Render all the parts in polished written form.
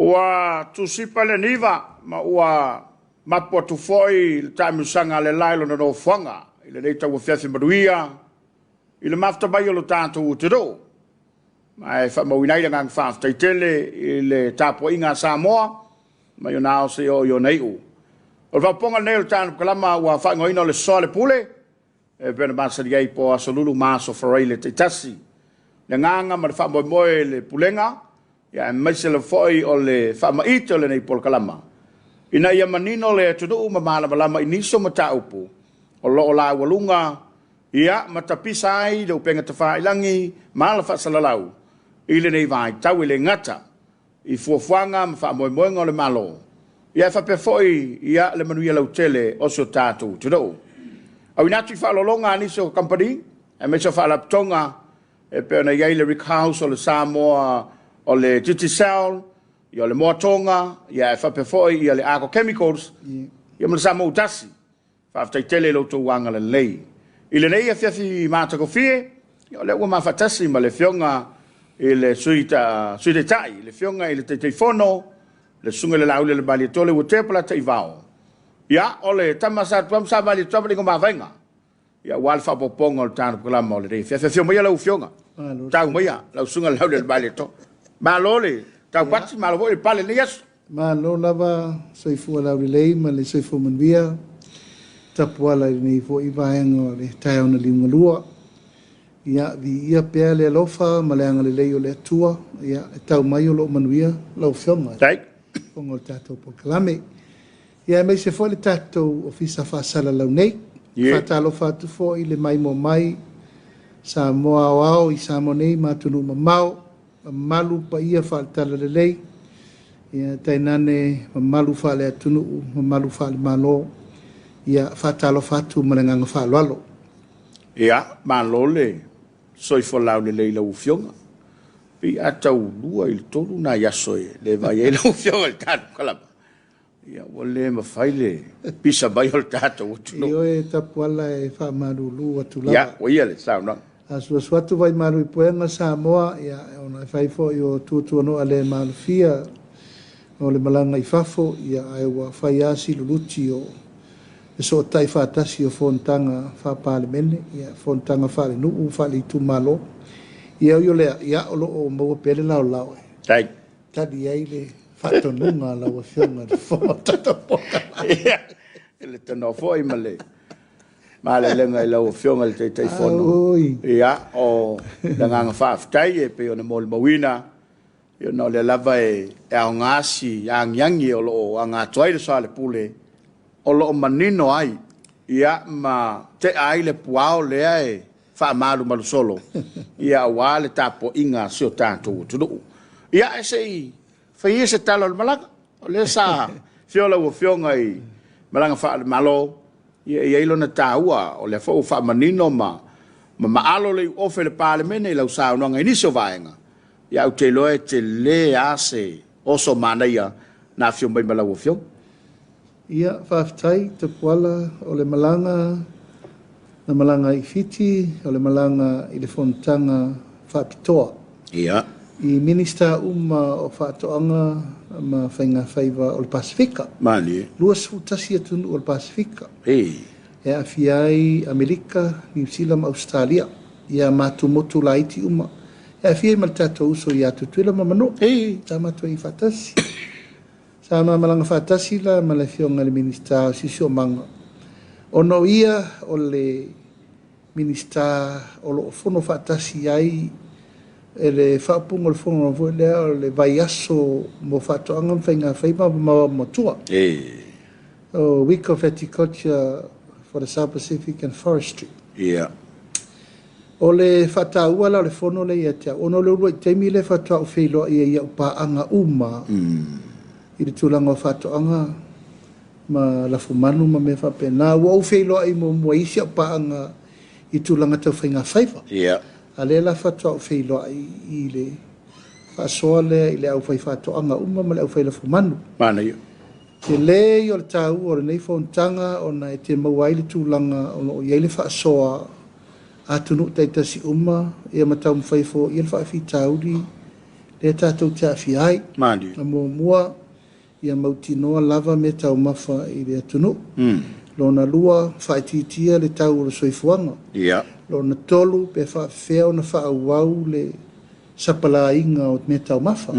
Ua tusipa le aniva ma ua mapu atu foi le taamilosaga a le la i lona nofoaga i lenei tauafiafi manuia i le mafuta mai o lo tatou atunuu. Ma e faamauina ai le agaga faafetai tele i le tapuaiga a Samoa mai ona ao seia oo i ona iu. O le faaopoopoga lenei o le tatou polokalama ua faaigoaina o le Soalepule e pei ona masani ai po o Aso Lulu ma Aso Faraile taitasi. Le agaga ma le faamoemoe i le Pulega aemaise lava foi o le faamaite o lenei polokalama ina ia manino le atunuu ma malamalama i nisi o mataupu o lo o laualuga ma tapisa ai le upega tafailagi ma ala faasalalau i lenei vaitau e le gata i fuafuaga ma faamoemoega o le Malo, ae faapea foi le manuia lautele o si o tatou atunuu. Auina atu i faaaloaloga a nisi o kamupani aemaise o faalapotopotoga e pei ona i ai le Rick House o le Samoa, o le Digicel, o le Moatoga, ae faapea foi le Argo Chemicals, ma le Samoa Utasi. Faafetai tele i lo outou agalelei. I lenei afiafi matagofie, o lea ua mafaatasi ma le Afioga i le Sui Taitai, le Afioga i le Taitaifono, le Susuga i le Laauli o le Malietoa Leuatea Polataivao. Ia, o le tama sa Tuama sa Malietoa ma le igoa mavaega, aua le faaopoopoga o le tatou polokalama o lenei afiafi. Afio maia lau Afioga, tau maia lau Susuga i le Laauli o le Malietoa. Malo le taupati, malo foi le pale i lenei aso. Malo lava soifua laulelei ma le soifua manuia tapuala i lenei foi vaega o le taeao na liugalua. Ia, viia pea le alofa ma le agalelei o le Atua, ia, e tau mai o loo manuia lau Afioga i le o le tatou polokalame. Ia, aemaise foi le tatou Ofisa Faasalalau nei. Faatalofa atu foi le maimoa mai Samoa aoao i Samoa nei ma atunuu mamao, mamalu paia faale-talalelei, ia tainane mamalu faale-atunuu, mamalu faale-Malo. Ia, faatalofa atu ma le agaga faaaloalo. Ia, malo le soifua laulelei i lau Afioga. Pei a tau 2 i le 3 nai aso e le vaai ai lau Afioga i le tatou kalama. Ia, ua le mafai le pisa mai o le tatou atunuu. Ioe tapuala e faamalulu atu lava. Ia, ua ia le saunoaga. Asuasu atu vai malu i puega Samoa, ia, ona e fai foi o tuatuanoa le malofia o le malaga i fafo, ia, ae ua fai lava si luluti o le sootai faatasi o fonotaga faa-Palemene, ia, fonotaga faale-nuu, faale-itumalo. Ia, ui o lea, ia, o loo maua pea le laolao e tali ai le faatonuga a lau Afioga i le Fofoga o tatou polokalame. Ia, le tanoa foi ma le malelega i lau Afioga i le Taitaifono. Ia, o le agaga faafetai e pei ona molimauina, ona o lea lava e aoga si agiagi o loo aga atu ai le Soalepule, o loo manino ai, ia, ma tea ai le puao lea e faamalumalu solo, ia, aua le tapuaiga a si o tatou atunuu. Ia, e se i fai ia se tala o le malaga. O lea sa fio lau Afioga i malaga faale-Malo, ia, e i ai lona taua, o lea foi ua faamanino ma maalo le iuofe i le Palemene i lau saunoaga i nisi o vaega. Ia, ou te iloa e tele lava se oso manaia na afio mai ma lau Afioga. Ia, faafetai Tapuala o le malaga na malaga i Fiti, o le malaga i le fonotaga faapitoa. Ia. I Minista uma o Faatoaga ma Faigafaiva o le Pasifika. Malie. 21 atunuu o le Pasifika. E aafia ai Amerika, Niu Sila ma Ausetalia. Ia matou motu laiti uma. E aafia ai ma le tatou uso ia Tutuila ma Manua. Sa matou i faatasi. Sa ma malaga faatasi la ma le Afioga i le Minista o Siosiomaga. Ona o ia o le Minista o loo fono faatasi ai e le faaupuga o le fono foi lea o le vaiaso mo faatoaga ma faigafaiva ma matua. O Week of Agriculture for the South Pacific and Forestry. Ia. O le faataua la o le fono lea ia te au, ona o le uluai taimi lea faatoa ou feiloai ai i au paaga uma i le tulaga o faatoaga ma lafumanu ma mea faapena. Ua ou feiloai muamua i isi au paaga i tulaga tau faigafaiva. Ia. A lea la faatoa ou feiloai i le faasoa lea i le aufai faatoaga uma ma le aufai lafumanu. Manaia. Tele ia o le taua o lenei fonotaga ona e te maua ai le tulaga o loo i ai le faasoa atunuu taitasi uma, ia ma taumafai foia le faafitauli. Lea tatou te aafia ai. Malie. Na muamua, ia mautinoa lava meataumafa i le atunuu. Lona lua, faaitiitia le tau o le soifuaga. Ia. Lona tolu, pe faafefea ona faaauau le sapalāiga o meataumafa.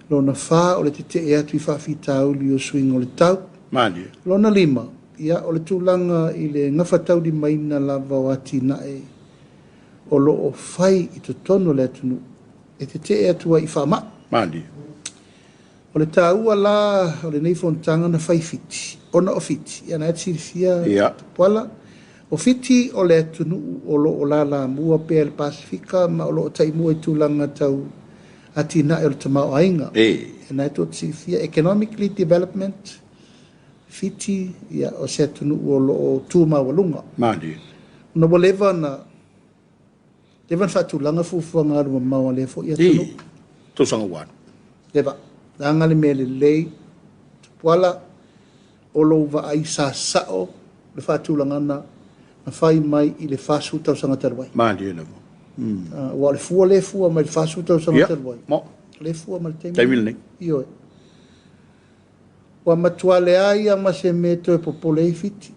Lona fa, o le tetee atu i faafitauli o suiga o le tau. Malie. Lona lima, ia, o le tulaga i le gafataulimaina lava o atinae o lo o fai i totonu o le atunuu e tetee atu ai i faamai. Malie. O le taua la o lenei fonotaga na fai i Fiti, ona o Fiti, ia na e te silafia. Ia. Tupuala, o Fiti o le atunuu o lo o lalamua pea i le Pasefika ma o lo o taimua i tulaga tau atinae o le tamaoaiga. E. Na e tou te silafia, economically development, Fiti, ia, o se atunuu o lo o tu maualuga. Malie. Ona ua leva na faatulaga fuafuaga alumamao a lea foi atunuu. E. Tausaga ua alu. Leva. Leaga le mea lelei, Tupuala, o lou vaai sasao le faatulagaga na fai mai i le 40 tausaga talu ai. Malie lava. Aua o le fua lea e fua mai le 40 tausaga talu ai. Mo. O lea e fua mai le taimi. Taimi lenei. Ioe. Ua matua leai lava ma se mea toe popole ai Fiti.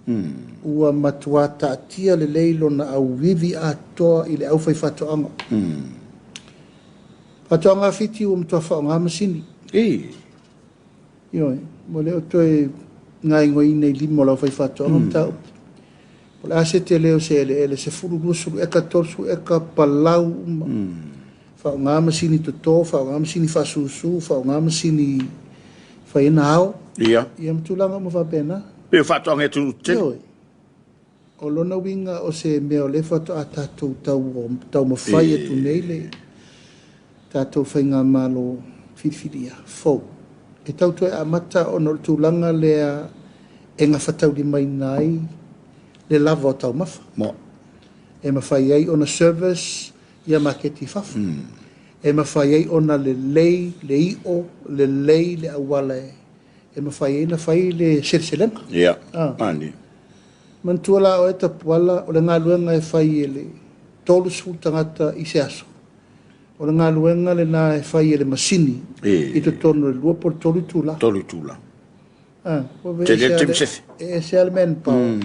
Ua matua taatia lelei lona auivi atoa i le aufaifaatoaga. Faatoaga a Fiti ua matua faaaoga masini. E. Ioe, ua le o toe gaoioiina i lima o le aufaifaatoaga mataupu. O le a se tele o se eleele, 10, 20 eka, 30 eka, palau uma. Faaaoga masini toto, faaaoga masini faasusu, faaaoga masini fai ai ao. Ia. Ia ma tulaga uma faapena. Pe o faatoaga e atunuu tetele. Ioe. O lona uiga o se mea o lea faatoa tatou tau taumafai atu nei le tatou faigamalo filifilia fou. E tau toe amata ona o le tulaga lea e gafataulimaina ai le lava o taumafa. Mo. E mafai ai ona service ia maketi i fafo. E mafai ai ona lelei le i'o, lelei le auala e mafai ai ona fai le seleselega. Ia. Ah. Malie. Manatua la oe Tapuala, o le galuega e fai e le 30 tagata i se aso. O le galuega lena e fai e le masini i totonu o le 2 po o le 3 itula. Tolu itula. Ah, ua Tele ese le taimi lava sefe. E ese lava le manpower.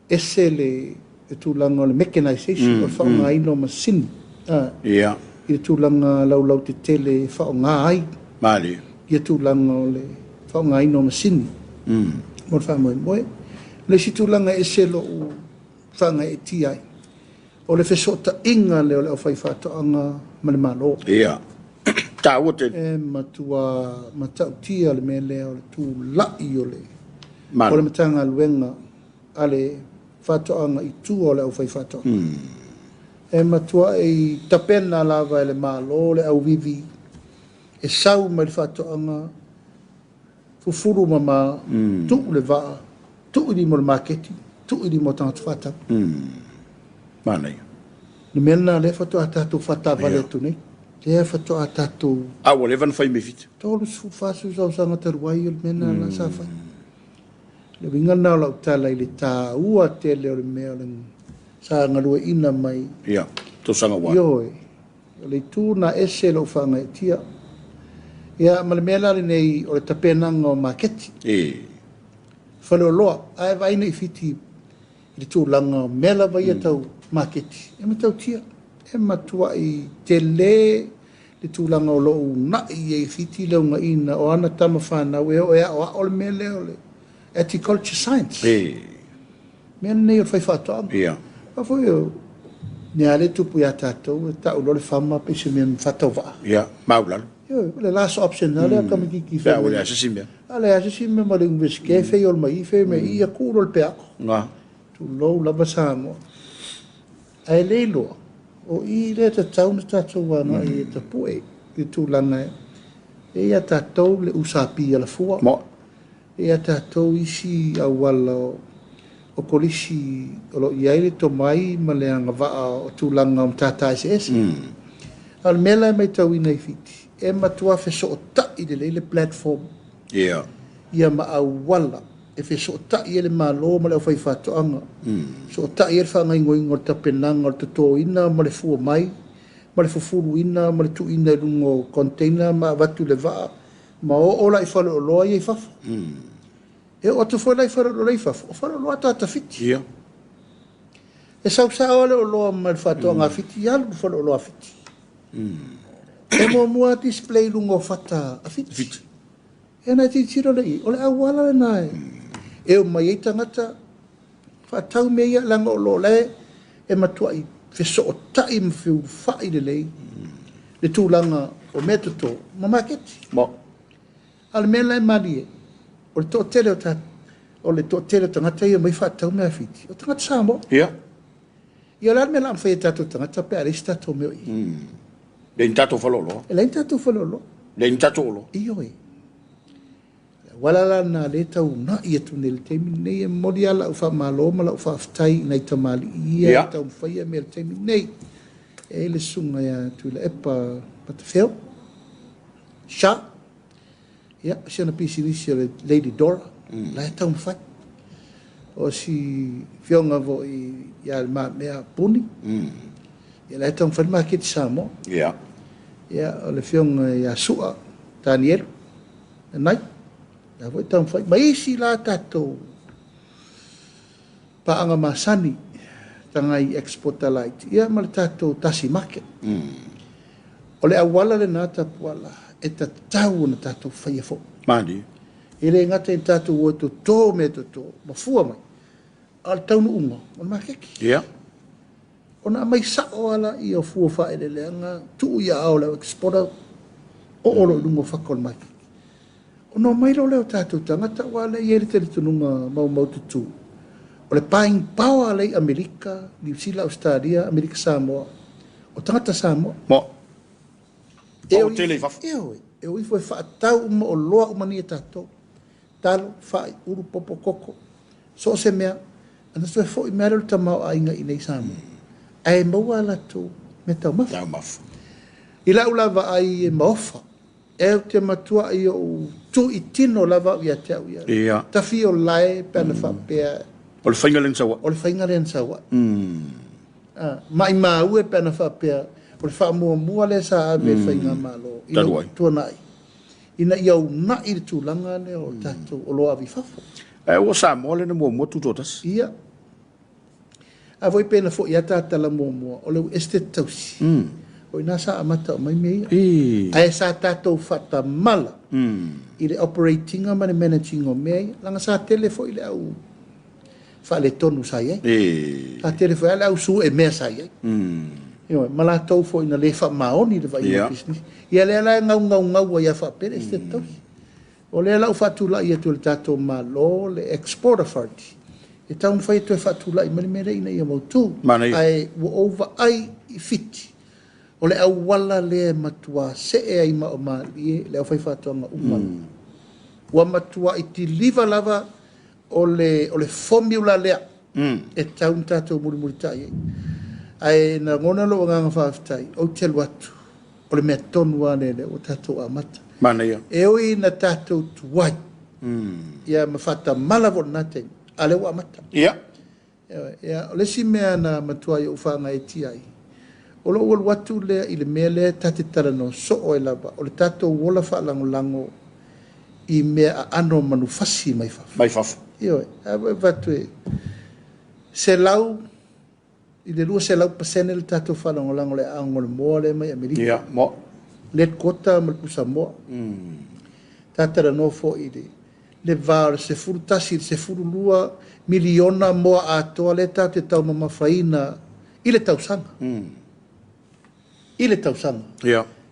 Ese le tulaga o le mechanization, o le faaaogaina o masini. Ah, Ia. i le tulaga laulautetele e faaaoga ai Malie. ia tulaga o le faaaogaina o masini mo le faamoemoe. O le isi tulaga e ese lou faagaeetia ai, o le fesootaiga lea o le aufaifaatoaga ma le Malo. Ia. Taua tele. E matua matautia le mea lea o le tulai o le Malo. o le Matagaluega a le Faatoaga i tua o le aufaifaatoaga. E matua e tapena lava e le Malo le auivi e sau mai le faatoaga fufulu mama, tuu le vaa, tuu i lima o le maketi, tuu i lima o tagata faatau. Manaia. Le mea lena lea faatoa tatou faatavale atu nei. Lea faatoa tatou A ua leva ona fai mai Fiti. 30, 40 tausaga talu ai o le mea lena la sa fai. Le uiga lena o lau tala i le taua tele o le mea o le sa galueaiina mai. Ia. Tausaga ua alu. Ioe, o le itu na ese lou faagaeetia. Ia, ma le mea la lenei o le tapenaga o maketi. E. Faleoloa, ae vaai nei Fiti i le tulaga o mea lava ia tau maketi. E matautia, e matuai tele le tulaga o lo o uunai ai e Fiti le uunaiina o ana tama fanau e oo e aoao le mea lea o le agriculture science. E. Mea lenei o le faifaatoaga. Ia. A foi o mea lea e tupu ia tatou, e tau loa le fama pe se mea faatauvaa. Ia. Maulalo. Ioe, o le last option lea tamaitiiti Pe a ua leai se isi mea. A leai se isi mea ma le universite, fei o le mai, fei mai i, ia tuu loa le peako. Nga. Tulou lava Samoa. Ae le iloa, o i lea tatau na tatou agai e tapue i tulaga e ia tatou le usapi alafua. Mo. E ia tatou isi auala o kolisi o lo o i ai le tomai ma le agavaa o tulaga o matata eseese. A o le mea la e matauina i Fiti, e matua fesootai lelei le platform. Ia. Ia ma auala e fesootai ai le Malo ma le aufaifaatoaga. Fesootai ai le faagaoioiga o le tapenaga o le totoina ma le fua mai Ma le fufuluina ma le tuuina i luga o container ma avatu i le vaa ma oo la i faleoloa ia i fafo. E oo atu foi la i faleoloa i fafo, o faleoloa tagata Fiti. E sau sao le oloa mai le faatoaga a Fiti, alu i le faleoloa a Fiti. E muamua display i luga o fata a Fiti. Fiti. E na tilotilo lea i ai, o le auala lena e omai ai tagata faatau mea ia, leaga o lo o la e matuai fesootai ma feulufai lelei le tulaga o mea toto ma maketi. Mo. A o le mea la e malie, o le toatele o o le toatele o tagata ia mai faatau mea a Fiti, o tagata Samoa. Ia o le a le mea o le a mafai e tatou tagata pe a leai se tatou mea o i ai? Leai ni tatou faleoloa. E leai ni tatou faleoloa. Leai ni tatou oloa. Ioe. Le auala la lena lea e taunai atu nei i le taimi lenei, e momoli lava lau faamalo ma lau faafetai i nai tamalii ia e taumafaia mea i le taimi lenei. E i ai le susuga ia Tuilaepa Matafeo, Sha, ia, si ana pisinisi o le Lady Dora, la e taumafai. O si afioga foi ia Le Mamea Puni, ia la e taumafai le maketi Samoa. Ia, o le afioga ia Sua Tanielu, Nanai, la foi e taumafai. Ma isi la tatou paaga masani, tagai exporter laiti, ia ma le tatou tasi market. O le auala lena Tapuala e tatau ona tatou faia foi. Malie. E le gata i tatou o e toto mea toto, ma fua mai, a o le taunuuga o le maketi. Ona aumai sao lava lea o fua o faaeleeleaga, tuu i aao o le au exporter, oo loa i luga o fata o le maketi. Ona omai loa lea o tatou tagata, aua o lea e i ai le talitonuga maumaututu, o le buying power lea i Amerika, Niu Sila, Ausetalia, Amerika Samoa, o tagata Samoa. Mo. E O tele i fafo. Ioe, e o ifo e faatau uma oloa uma nei e tatou. Talo, fai, ulu, popo, koko, so o se mea, ana toe foi mai lea o le tamaoaiga i nei Samoa. Ae maua a latou mea taumafa. Taumafa. I lau lava ai e maofa, e ou te matuai ou tuitino lava au ia te au ia. Tafi o lae pe ana faapea. O le faiga lea na sau ai. O le faiga lea na sau ai. Maimau e pe ana faapea, o le faamuamua lea sa ave e le faigamalo i Talu ai. Tuanai, ina ia uunai le tulaga lea o tatou oloa ave i fafo. Ae ua Samoa lea na muamua tutoatasi. Ia. A foi pe na foi a tatala muamua, o le Esetete Tausi. O ina sa amata o mai mea ia. Ae sa tatou faatamala i le operating ma le managing o mea ia. Leaga sa tele foi le au faaletonu sa i ai. Sa tele foi le au su e mea sa i ai. Ioe, ma latou foi na le faamaoni le vaaiga o pisinisi. Ia lea la e gaugaugau ai a faapea le Esetete Tausi. O lea la ua faatulai atu e le tatou Malo le Export Authority. E taumafai e toe faatulai mai le mea lea ina ia mautu. Manaia. Ae ua ou vaai i Fiti. O le auala lea e matua see ai ma o malie le aufaifaatoaga uma. Ua matua itiliva lava o le formula lea e tau na tatou mulimulitai ai. Ae lagona lou agaga faafetai, ou te alu atu, o le mea tonu lava lea ua tatou amata. Manaia. E ui na tatou tuai, ia ma faatamala foi lena taimi, a lea ua amata. Ia, o le isi mea na matua i ou faagaeetia ai, o lou alu atu lea i le mea lea ta te talanoa soo ai lava, o le tatou ola faalagolago i mea aano manufasi mai fafo. Mai fafo. Ioe, a foi fatu e 100 i le 200% le tatou faalagolago le aano o le moa lea mai Amerika. Ia, moa. Let quota ma le pusa moa. Ta talanoa foi i le va o le 11 i le 12 miliona moa atoa lea tatou te taumamafaina i le tausaga. I le tausaga.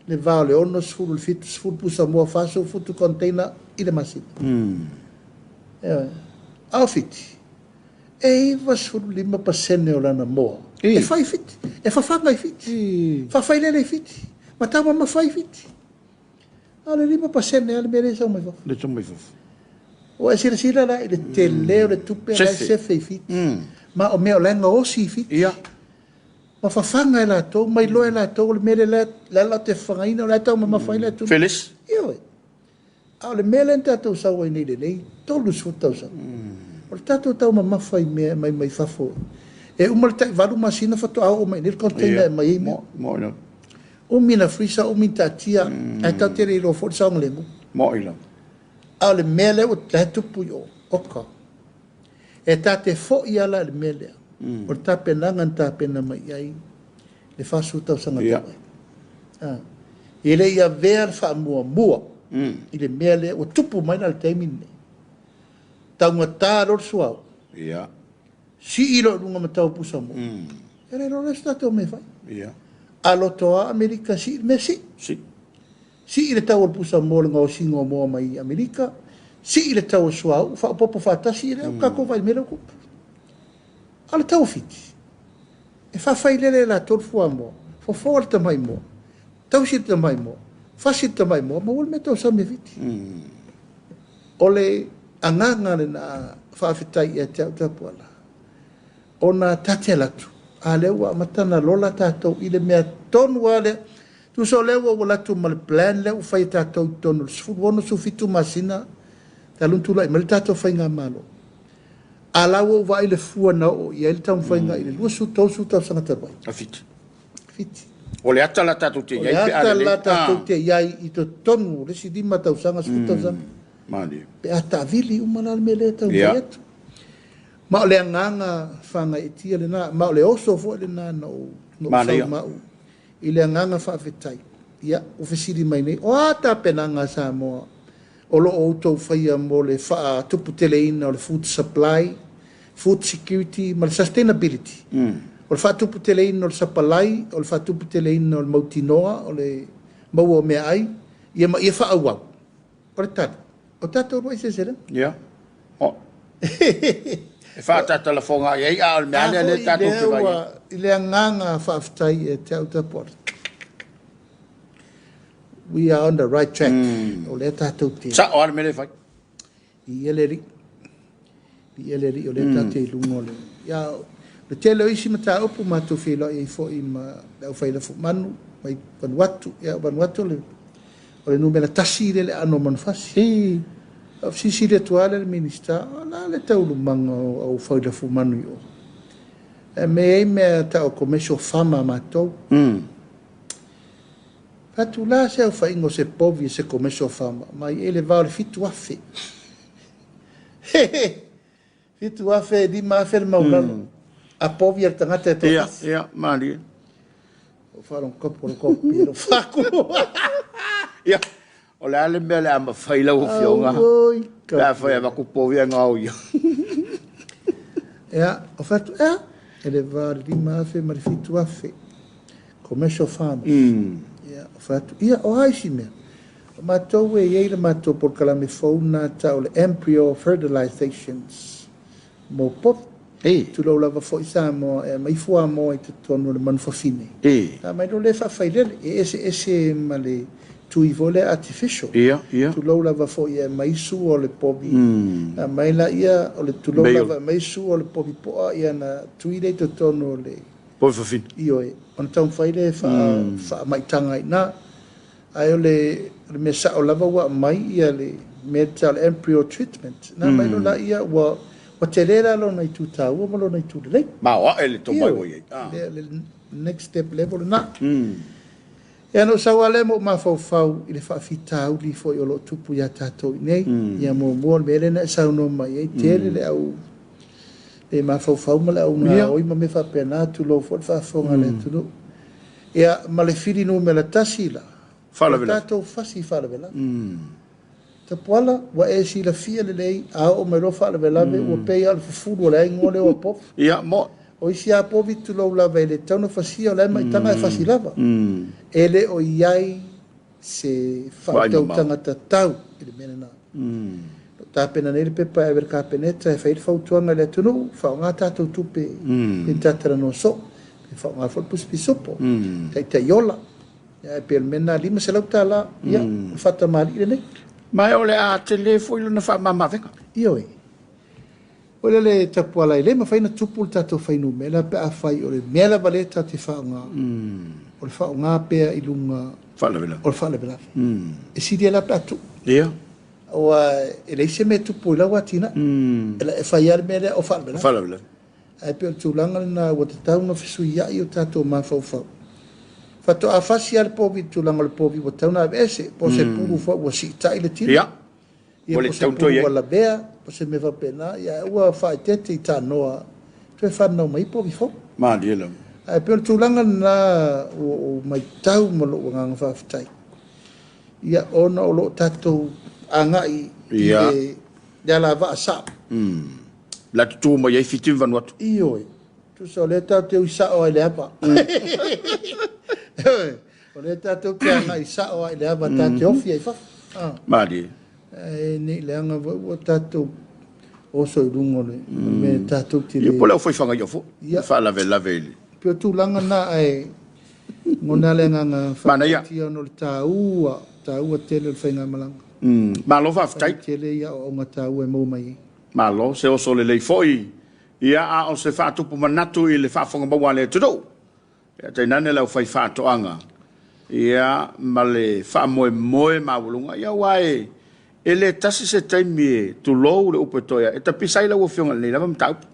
Le va o le 60, le 70 pusa moa, 40 futu container i le masina. Ioe. A o Fiti, e 95% o lana moa. E fai Fiti, e fafaga i Fiti, faafailele i Fiti, ma taumamafa i Fiti. A o le 5% lava le mea lea e sau mai fafo. Le sau mai fafo. O e silasila la i le tele o le tupe la e sefe i Fiti. Ma o mea o la e gaosi i Fiti. Ma fafaga e latou, mai loa e latou, o le mea lea la te fafagaina, o la e taumamafa ai le atunuu. Felis. Ioe. A o le mea lea na tatou sau ai nei lenei, 30 tausaga. O le tatou taumamafa i mea mai mai fafo. E uma le tai 8 masina faatoa oo mai nei le container e mai ai mea. Mo, mo. Umi na freezer, umi na taatia, ae tatou te le iloa foi le saogalemu. Mo'i lava. A o le mea lea ua la e tupu i o, oka. E ta te fo'i ala i le mea lea. O le tapenaga na tapena mai i ai le 40 tausaga talu ai. E le i avea le faamuamua i le mea lea ua tupu mai la i le taimi lenei. Taugata loa le suauu. Sii loa i luga ma tau o pusamoa. E le iloa lea se tatou mea e fai. A loto lava Amerika sii le mea sii. Sii le tau o le pusamoa o le gaosiga o moa mai Amerika, sii le tau o le suauu, faaopoopo faatasi, lea ua tatou vaai i le mea lea ua tupu. A o le tau o Fiti, e faafailele e latou le fuamoa, fofoa le tamaimoa, tausi le tamaimoa, fasi le tamaimoa, maua le mea tausami a Fiti. O le agaga lena faafetai ia te au Tapuala, ona ta te alu atu, a lea ua amata ona lola tatou i le mea tonu lava lea. Tusa o lea ua ou alu atu ma le plan lea ua fai e tatou i totonu o le 16, 17 masina talu ona tulai mai le tatou faigamalo. A la ua ou vaai i le fua na oo i ai le taumafaiga i le 20, 30 tausaga talu ai. A Fiti. Fiti. O le ata la tatou te i ai pe a lelei. O le ata la tatou te i ai i totonu o le isi 5 tausaga, 10 tausaga. Malie. Pe a taavili uma la le mea lea e taumafai atu. Ma o le agaga faagaeetia lena, ma o le oso foi lena na ou sau ma au i le agaga faafetai. Ia, ua fesili mai nei, o a tapenaga a Samoa o lo o outou faia mo le faatuputeleina o le food supply, food security ma le sustainability? O le faatuputeleina o le sapalai, o le faatuputeleina o le mautinoa, o le maua o meaai, ia ma ia faaauau. O le tali, o tatou uluai seleselega. Ia. O. E faatatalafoga i ai, a o le mea lea lea tatou te vaai ai. I le agaga faafetai ia te au Tapuala. We are on the right track. O lea tatou te... Sao lava le mea lea e fai. Viia le Alii. Viia le Alii o lea tatou te i luga o le... Ia, o le tele o isi mataupu matou feiloai ai foi ma le aufai lafumanu mai Vanuatu. Ia, o Vanuatu o le numera 1 i le aano o manufasi. O fesilisili atu lava le Minisita, o le a le taualumaga o aufai lafumanu i o? E mea ai mea tau commercial farmer a matou. Faatulā se aofaiga o se povi e se commercial farmer, mai e le va o le 7,000. 7,000, 5,000 le maulalo. A povi a le tagata e toatasi. Ia, malie. O faalogokopo le kopi e lo faku. Ia, o le a le mea le a mafai lau afioga. Pe a fai avatu povi a ngao ia. Ia, o fatu, ia, e le va o le 5,000 ma le 7,000. Commercial farmers. Ia, o fatu, ia, o a isi mea. O matou e iai le matou polokalame fou na tau le embryo fertilizations mo povi. Tulou lava foi Samoa e aumai fuamoa i totonu o le manufafine. A mai loa lea faafailele, e eseese ma le tui foi lea artificial. Tulou lava foi e aumai sua o le povi. A mai la ia, o le tulou lava e aumai sua o le povi poa, ia na tui lea i totonu o le povi fafine. Ioe, ona taumafai lea faamaitaga i ina. Ae o le mea sao lava ua aumai ia le mea tau le embryo treatment. Na aumai loa ia ua tele la lona itu taua ma lona itu lelei. Maoae le tomai ua i ai. Le next step level lena. Ia na ou sau lava lea ma ou mafaufau i le faafitauli foi o lo o tupu ia tatou i nei. Ia muamua o le mea lea na e saunoa mai ai, tele le au le mafaufau ma le au gaoi ma mea faapena, tulou foi le faafofoga a le atunuu. Ia ma le fili numera 1 la, o tatou fasi faalavelave. Tapuala, ua e silafia lelei, a oo mai loa faalavelave, ua pei lava o le fufulu o le aiga lea o povi. Ia, mo. O isi a povi tulou lava e le tatau ona fasia, o la e maitaga e fasi lava. E le o i ai se faautautaga tatau i le mea lena. O tapena nei le pepa e ave i le Kapeneta e fai le fautuaga i le atunuu, faaaoga tatou tupe i le tatalanoa soo, e faaaoga foi le pusi pisupo, taitai ola. Ia, e pei o le mea lena, $500, ia, o le faatamali'i lenei. Ma o le a tele foi lona faamamavega. Ioe. O le le tapuala e le mafai ona tupu le tatou fuainumera pe a fai o le mea lava lea tatou te faaaoga. O le faaaoga pea i luga faalavelave. O le faalavelave. E sili la pe a tuu. Ia. Aua e leai se mea tupu i lau atinae. E fai lava le mea lea o faalavelave. Faalavelave. Ae pei o le tulaga lena ua tatau ona fesuiai o tatou mafaufau. Faatoa fasi lava le povi i le tulaga o le povi ua tatau ona aveese, po o se pulu foi ua siitai le tino. Ia. Ia Ua po le o se tatau ona pulu toe i ai. ua lavea, po o se mea faapena, ia ua faaeteete i tanoa toe fananau mai ai povi fou. Malie lava. Ae pei o le tulaga lena ua ou matau ma lou agaga faafetai, ia ona o lo o tatou agai i Ia. le alavaa sao. La tutu mai ai Fiti ma Vanuatu. Ioe, tusa o lea tatou te ui sao lava i le ava. O lea tatou te agai sao lava i le ava tatou te ofi ai i fafo. Ah. Malie. Ae ne i leaga foi ua tatou oso i luga o le mea tatou te Ia le... po o le aufaifaga foi. Ia. Faalavelave i le. Pei o tulaga na ae gona le agaga Manaia. faagatia ona o le taua, taua tele o le faigamalaga. Malo faafetai. Tele ia aoaoga taua e maua mai ai. Malo, se oso lelei foi. Ia a o se faatupu manatu i le faafofoga a le atunuu. Ia tainane le aufaifaatoaga. Ia ma le faamoemoe maualuga. Ia aua e le tasi se taimi e tulou le upu e toe ai. E tapisa ai lau Afioga i lenei lava mataupu.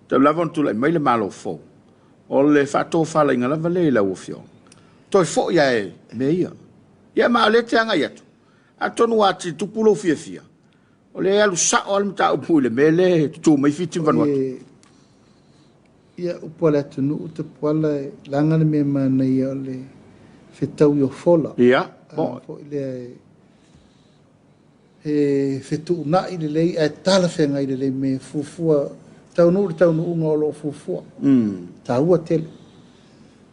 Talu lava ona tulai mai le Malo fou. O le faatofalaiga lava lea i lau Afioga. Toe foi ae mea ia. Ia ma o lea e te agai atu. Atonu ua atili tupu lou fiafia. O lea e alu sao lava le mataupu i le mea lea e tutu mai Fiti ma Vanuatu. Ia, upu a le atunuu tapuala e leaga le mea manaia o le fetaui o fola. Ia, bon. Foi lea e fetuunai lelei ae talafeagai lelei me fuafua taunuu le taunuuga o lo o fuafua. Taua tele.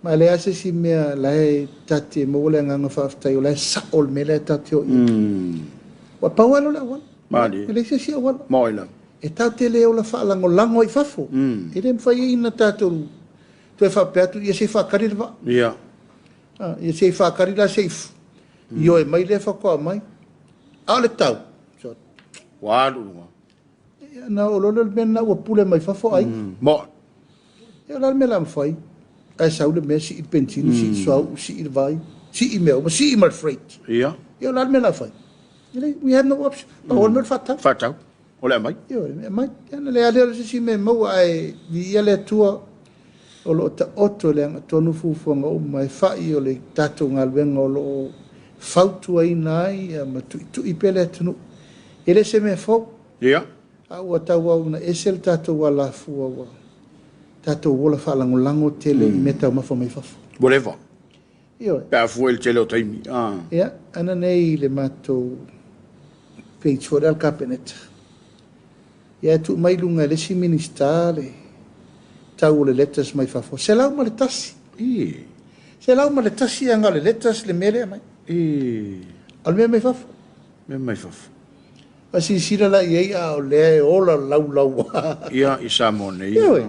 Ma e leai se isi mea la e tate maua le agaga faafetai o la e sao le mea lea tatou te o i ai. Ua pau lava lea o le auala. Malie. E leai se isi auala. Moi lava. E tatou te le ola faalagolago ai i fafo. E le mafai ai ona tatou toe faapea atu ia se i faatali le vaa. Ia. Ia se i faatali la se i ioe mai lea faatoa mai. A o le tau. So, Ua alu luga. ia, na oo loa lea o le mea lena ua pule mai fafo ai. Moi. Ia o le a le mea o le a mafai. Ae sau le mea sii le penisini, sii le suauu, sii le vai, sii mea uma, sii ma le freight. Ia. Ia o le a le mea o le a fai. We have no option. Pau o le mea o le faatau. Faatau. O le aumai. Ia o le mea mai. Ia na leai lea o se isi mea e maua ae viia le Atua o lo o taoto le agatonu fuafuaga uma e fai o le tatou galuega o lo o fautuaina ai ia ma tuitui pea le atunuu. E le se mea fou. Ia. A ua tauau ina ese le tatou alafua ua tatou ola faalagolago tele i mea taumafa mai fafo. Ua leva. Ioe. Pe a fua i le tele o taimi. Ah. Ia, ana nei le matou page foi lea a le Kapeneta. Ia e tuu mai luga e le isi Minisita le tau o le lettuce mai fafo. 101. I. 101 aga o le lettuce le mea lea mai. I. O le mea mai fafo. Mea mai fafo. A silasila la i ai a o lea e ola laulaua. Ia, i Samoa nei. Ioe.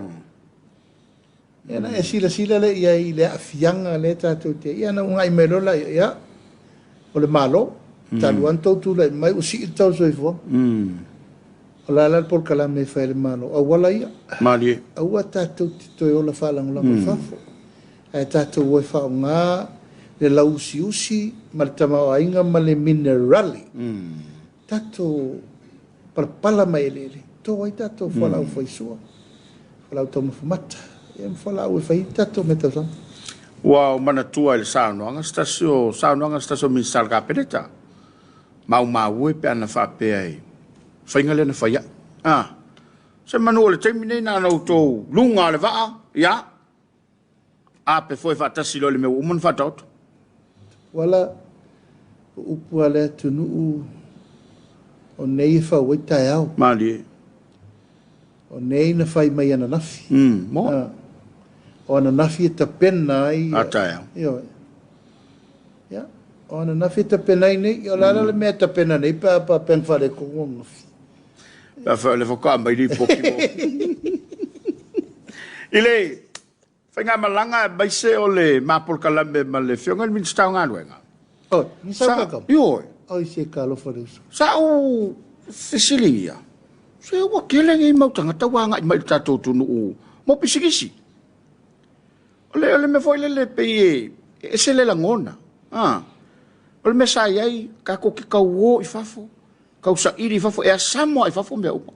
Ia na e silasila lea i ai i le aafiaga lea tatou te... Ia na ugai mai loa la ia, o le Malo, talu lava ona tou tulai mai ua sii le tau soifua. O la la le polokalame e fai e le Malo, auala ia. Malie. Aua tatou te toe ola faalagolago i fafo. Ae tatou o e faaaoga le lauusiusi ma le tamaoaiga ma le minerali. Tatou palapala mai eleele, to ai tatou fualaau faisua, fualaau taumafa mata, ia ma fualaau e fai ai tatou meatausaga. Ua ou manatua i le saunoaga se tasi o saunoaga se tasi o Minisita o le Kapeneta. Maumau e pe ana faapea i faiga lea na fai ai. Ah. Se manu o le taimi nei na ona outou luga o le vaa, ia. A pe foe faatasi loa i le mea ua uma ona faataoto. Wala o upu a le atunuu o nei e fau ai taeao. Malie. O nei na fai mai ananafi. Mo. Ah. O ananafi e tapena ai. A taeao. Ioe. Ia. O ananafi e tapena ai nei. O le a le mea e tapena nei pe a pa pen fale ko ananafi. Pe a fa le whaka mai li poki mo. I le faigamalaga aemaise o le mapolokalame ma le Afioga i le Minisita o Galuega. Oh, ni sa ka ka. Ioe. Oi se ka alofa le uso. Sa ou fesiligia, se ua tele nei mau tagata ua agai mai i le tatou atunuu mo pisikisi. O le mea foi lele pei e ese le lagona. Ah. O le mea sa i ai, tatou te tauo i fafo, tausaili i fafo, e asamo ai i fafo mea uma.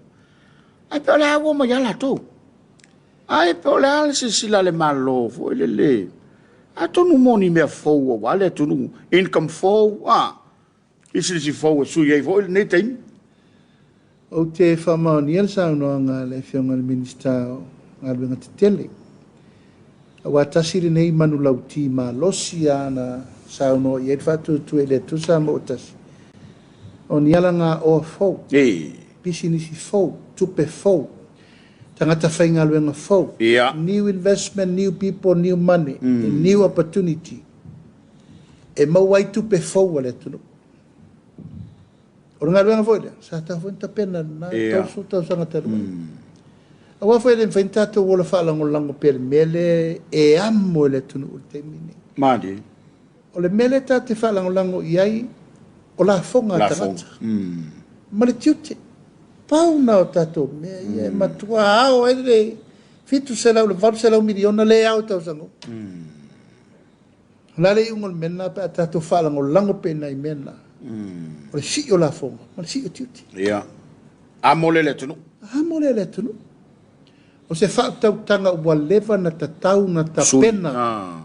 Ai pe o le a ua mai a latou. Ai pe o le a le silasila a le Malo foi lele. Atonu mo ni mea fou auā le atunuu, income fou, a, pisinisi fou e sui ai foi lenei taimi. Ou te faamaonia le saunoaga a le Afioga i le Minisita o Galuega Tetele. Aua tasi lenei manulauti malosi lava na saunoa i ai le Faatuatua i le Atua Samoa ua Tasi, o ni alagaoa fou, pisinisi fou, tupe fou, tagata faigaluega fou, new investment, new people, new money, new opportunity, e maua ai tupe fou a le atunuu. O le galuega foi lea, sa tatau foi ona tapena i lena 30 tausaga talu ai. Aua foi e le mafai ona tatou ola faalagolago pea i le mea lea e amo e le atunuu i le taimi lenei. Malie. O le mea lea tatou te faalagolago i ai, o lafoga a tagata ma le tiute. Pau na o tatou mea ia e matua ao ai le 700 i le 800 miliona lea e ao i tausaga uma. O le a le iuga o le mea lena pe a tatou faalagolago pea i nai mea na? O le sii o lafoga ma le sii o tiute. Ia. Amo lea i le atunuu. Amo lea i le atunuu. O se faautautaga ua leva na tatau na tapena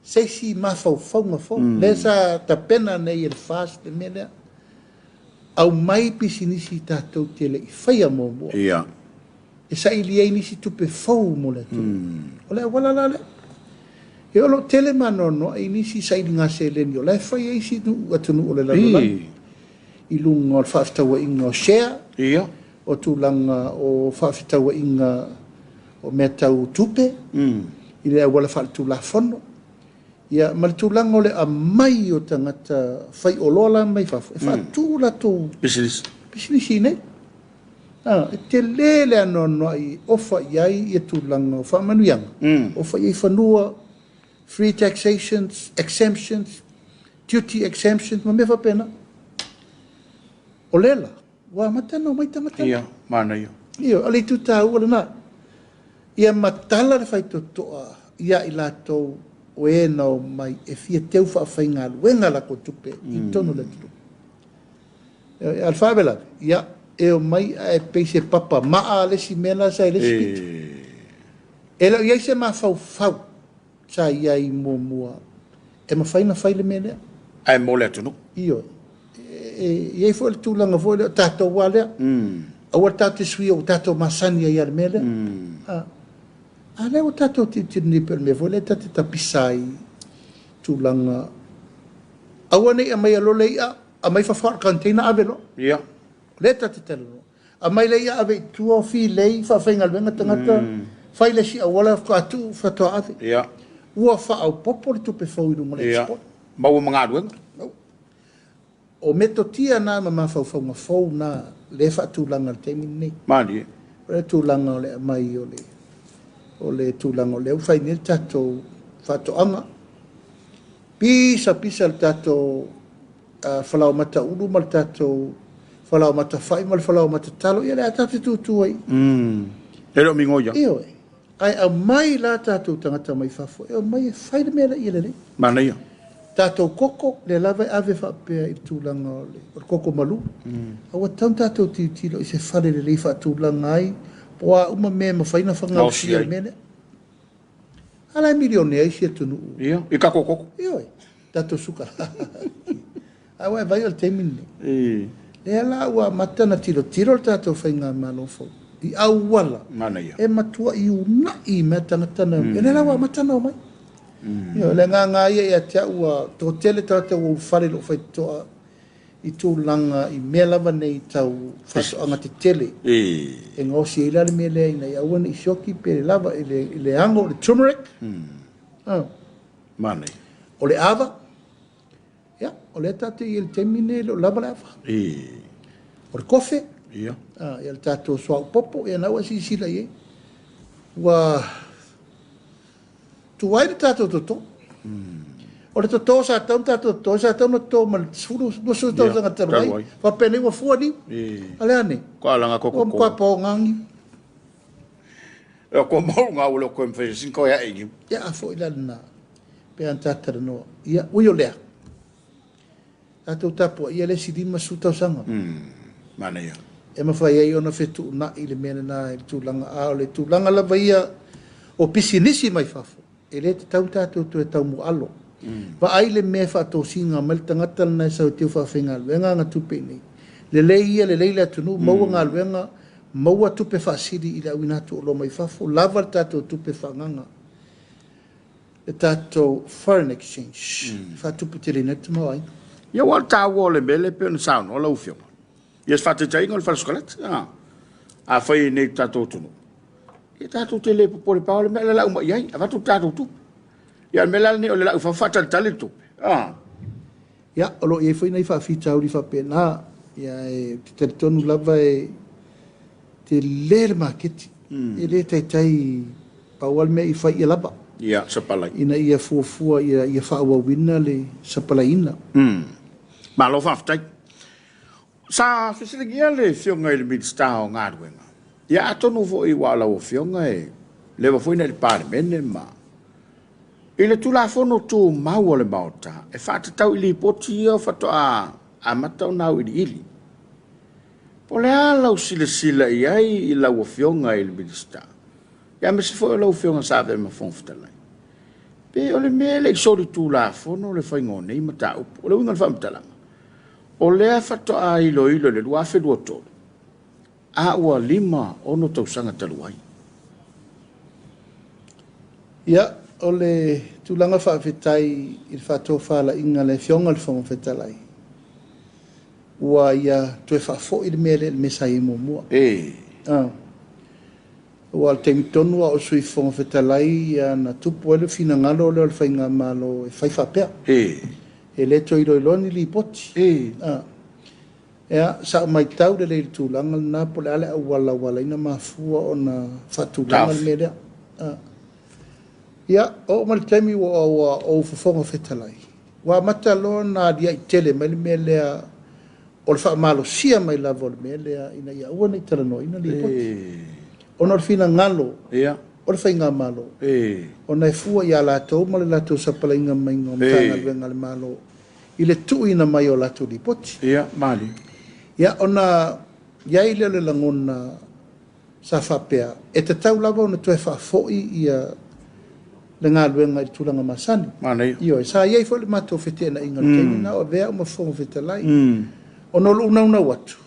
se isi mafaufauga fou. Lea sa tapena nei e le FAST le mea lea. Aumai pisinisi tatou te le i faia muamua. E saili ai nisi tupe fou mo le atunuu. O le auala la lea. E o lo o tele ma anoanoai i nisi sailiga seleni o la e fai ai isi atunuu o le lalolagi i luga o le faafetauaiga o share, o tulaga o faafetauaiga o mea tau tupe i le auala faaletulafono, ia ma le tulaga o le aumai o tagata faioloa la mai fafo e faatu latou pisinisi i nei. E tele le anoanoai ofa i ai ia tulaga o faamanuiaga, ofa i ai fanua, free taxations, exemptions, duty exemptions ma mea faapena. O lea la, ua amata ona omai tagata. Ia, manaia. Ia, o le itu taua lena. Ia matala le faitotoa ia i latou o e na omai e fia teu faafaigaluega latou tupe i totonu o le atunuu. A o le faalavelave, ia, e omai ae pei se papa maa le isi mea la sa i le isi pito. E le o i ai se mafaufau sa i ai muamua e mafai ona fai le mea lea. Ae mo le atunuu. Ioe. E i ai foi le tulaga foi lea o tatou lava lea. Aua tatou te suia ua tatou masani ai i le mea lea. A lea ua tatou tilotilo nei pei o le mea foi lea tatou te tapisa ai i tulaga aua ne i aumaia loa le i'a, aumai fafao i le container ave loa. O lea tatou te talanoa. Aumai le i'a ave i tua, filei, faafaigaluega tagata, fai le isi auala faatoa tuu faatoa ave. Ua faaopoopo le tupe fou i luga o le export. Maua ma galuega. O metotia na ma mafaufauga fou na lea e faatulaga i le taimi lenei. Malie. O le tulaga o le aumai o le tulaga o lea ua fai nei le tatou faatoaga. Pisa pisa le tatou falaoamata ulu ma le tatou falaoamata fai ma le falaoamata talo, ia lea tatou te tutu ai. E le o migoia. Ioe. Ae aumai la tatou tagata mai fafo, e omai e fai le mea lea ia lelei. Manaia. Tatou koko, lea lava e ave faapea i le tulaga o le koko malu. A ua tatau ona tatou tilotilo i se fale lelei faatulaga ai, po o a uma mea e mafai ona fagausia i le mea lea. A la e milionea isi atunuu. Ia, i tatou koko. Ioe, tatou suka. A ua e vaai o le taimi lenei. Lea la ua amata ona tilotilo le tatou faigamalo fou i auala e matuai uunai mea tagata na. O lea la ua amata ona omai. Ioe, o le agaga ia ia te au ua toatele tagata ua ulufale i lou faitotoa i tulaga i mea lava nei tau faatoaga tetele. E gaosi ai la le mea lea ina ia aua ne i sioki pe le lava i le ago o le turmeric. Manaia. O le ava. Ia, o lea tatou te i ai i le taimi lenei e le o lava le ava. O le kofe. Ia, le tatou suauu popo, ia na ua silasila i ai. Ua tuai le tatou toto. O le toto sa tatau ona tatou toto, sa tatau ona toto ma le 10, 20 tausaga talu ai. Faapea nei ua fua niu. A le a nei? Ua matua paoga niu. E ko mau ngā ua leo koe mwhai sin koe a e niu. Ia, a foi la lena. Pe an tātaranoa. Ia, ui o lea. Tatou tapuai ia le isi 50 tausaga. Manaia. E mafai ai ona fetuunai le mea lena i le tulaga. A o le tulaga lava ia o pisinisi mai fafo. E lē tatau tatou toe taumuaalo. Vaai le mea e faatosina mai le tagata lena e sau e teu faafaigaluega aga tupe i inei. Lelei ia, lelei le atunuu, maua galuega, maua tupe faasili i le auina atu o oloa mai fafo, lava le tatou tupe faaagaaga, le tatou foreign exchange, e faatuputeleina ai le tamaoaiga. Ia ua o le taua o le mea lea e pei ona saunoa lau Afioga. Ia se faataitaiga o le fale sikolati. Afai i inei i le tatou atunuu, ia tatou te le popole pau le mea le lau mai i ai, avatu le tatou tupe. Ia o le mea la lenei o le lau i fafo faatalitali le tupe. Ia, o lo o i ai foi nai faafitauli faapena. Ia, e te talitonu lava e tele le maketi. E le taitai pau lava le mea i fai ia lava. Ia, sapalai. Ina ia fuafua ia faaauauina le sapalaiina. Malo faafetai. Sa fesiligia le Afioga i le Minisita o Galuega. Ia atonu foi ua o lau Afioga e leva foi na i le Palemene ma i le Tulafono Tumau o le Maota e faatatau i lipoti ia faatoa amata ona auiliili. Po o le a lau silasila i ai i lau Afioga i le Minisita, ia aemaise foi o lau Afioga sa avea ma Fofoga Fetalai. Pe o le mea e le i solitulafono le faiga o nei mataupu. O le uiga o le faamatalaga, o lea faatoa iloilo i le 2023, a ua 5-6 tausaga talu ai. Ia, o le tulaga faafetai i le faatofalaiga a le Afioga i le Fofoga Fetalai, ua ia toe faafoi le mea lea i le mea sa i ai muamua. Aua o le taimi tonu a o Sui Fofoga Fetalai na tupu ai le finagalo lea o le faigamalo e fai faapea. E le toe iloiloa ni lipoti. Ia, sa ou matau lelei i le tulaga lena po o le a le auala ua ala ai ona mafua ona faatulaga le mea lea. Ia, oo mai le taimi ua ou Fofoga Fetalai, ua amata loa ona aliae tele mai le mea lea o le faamalosia mai lava o le mea lea ina ia aua ne i talanoaina lipoti. Ona o le finagalo o le faigamalo, ona e fua ia latou ma le latou sapalaiga maiga o Matagaluega a le Malo i le tuuina mai o latou lipoti. Ia, mali. Ia, ona i ai lea o le lagona sa faapea, e tatau lava ona toe faafoi ia le galuega i le tulaga masani. Manaia. Ioe, sa i ai foi le matou feteenaiga i le taimi na o avea au ma Fofoga Fetalai. Ona o lou naunau atu,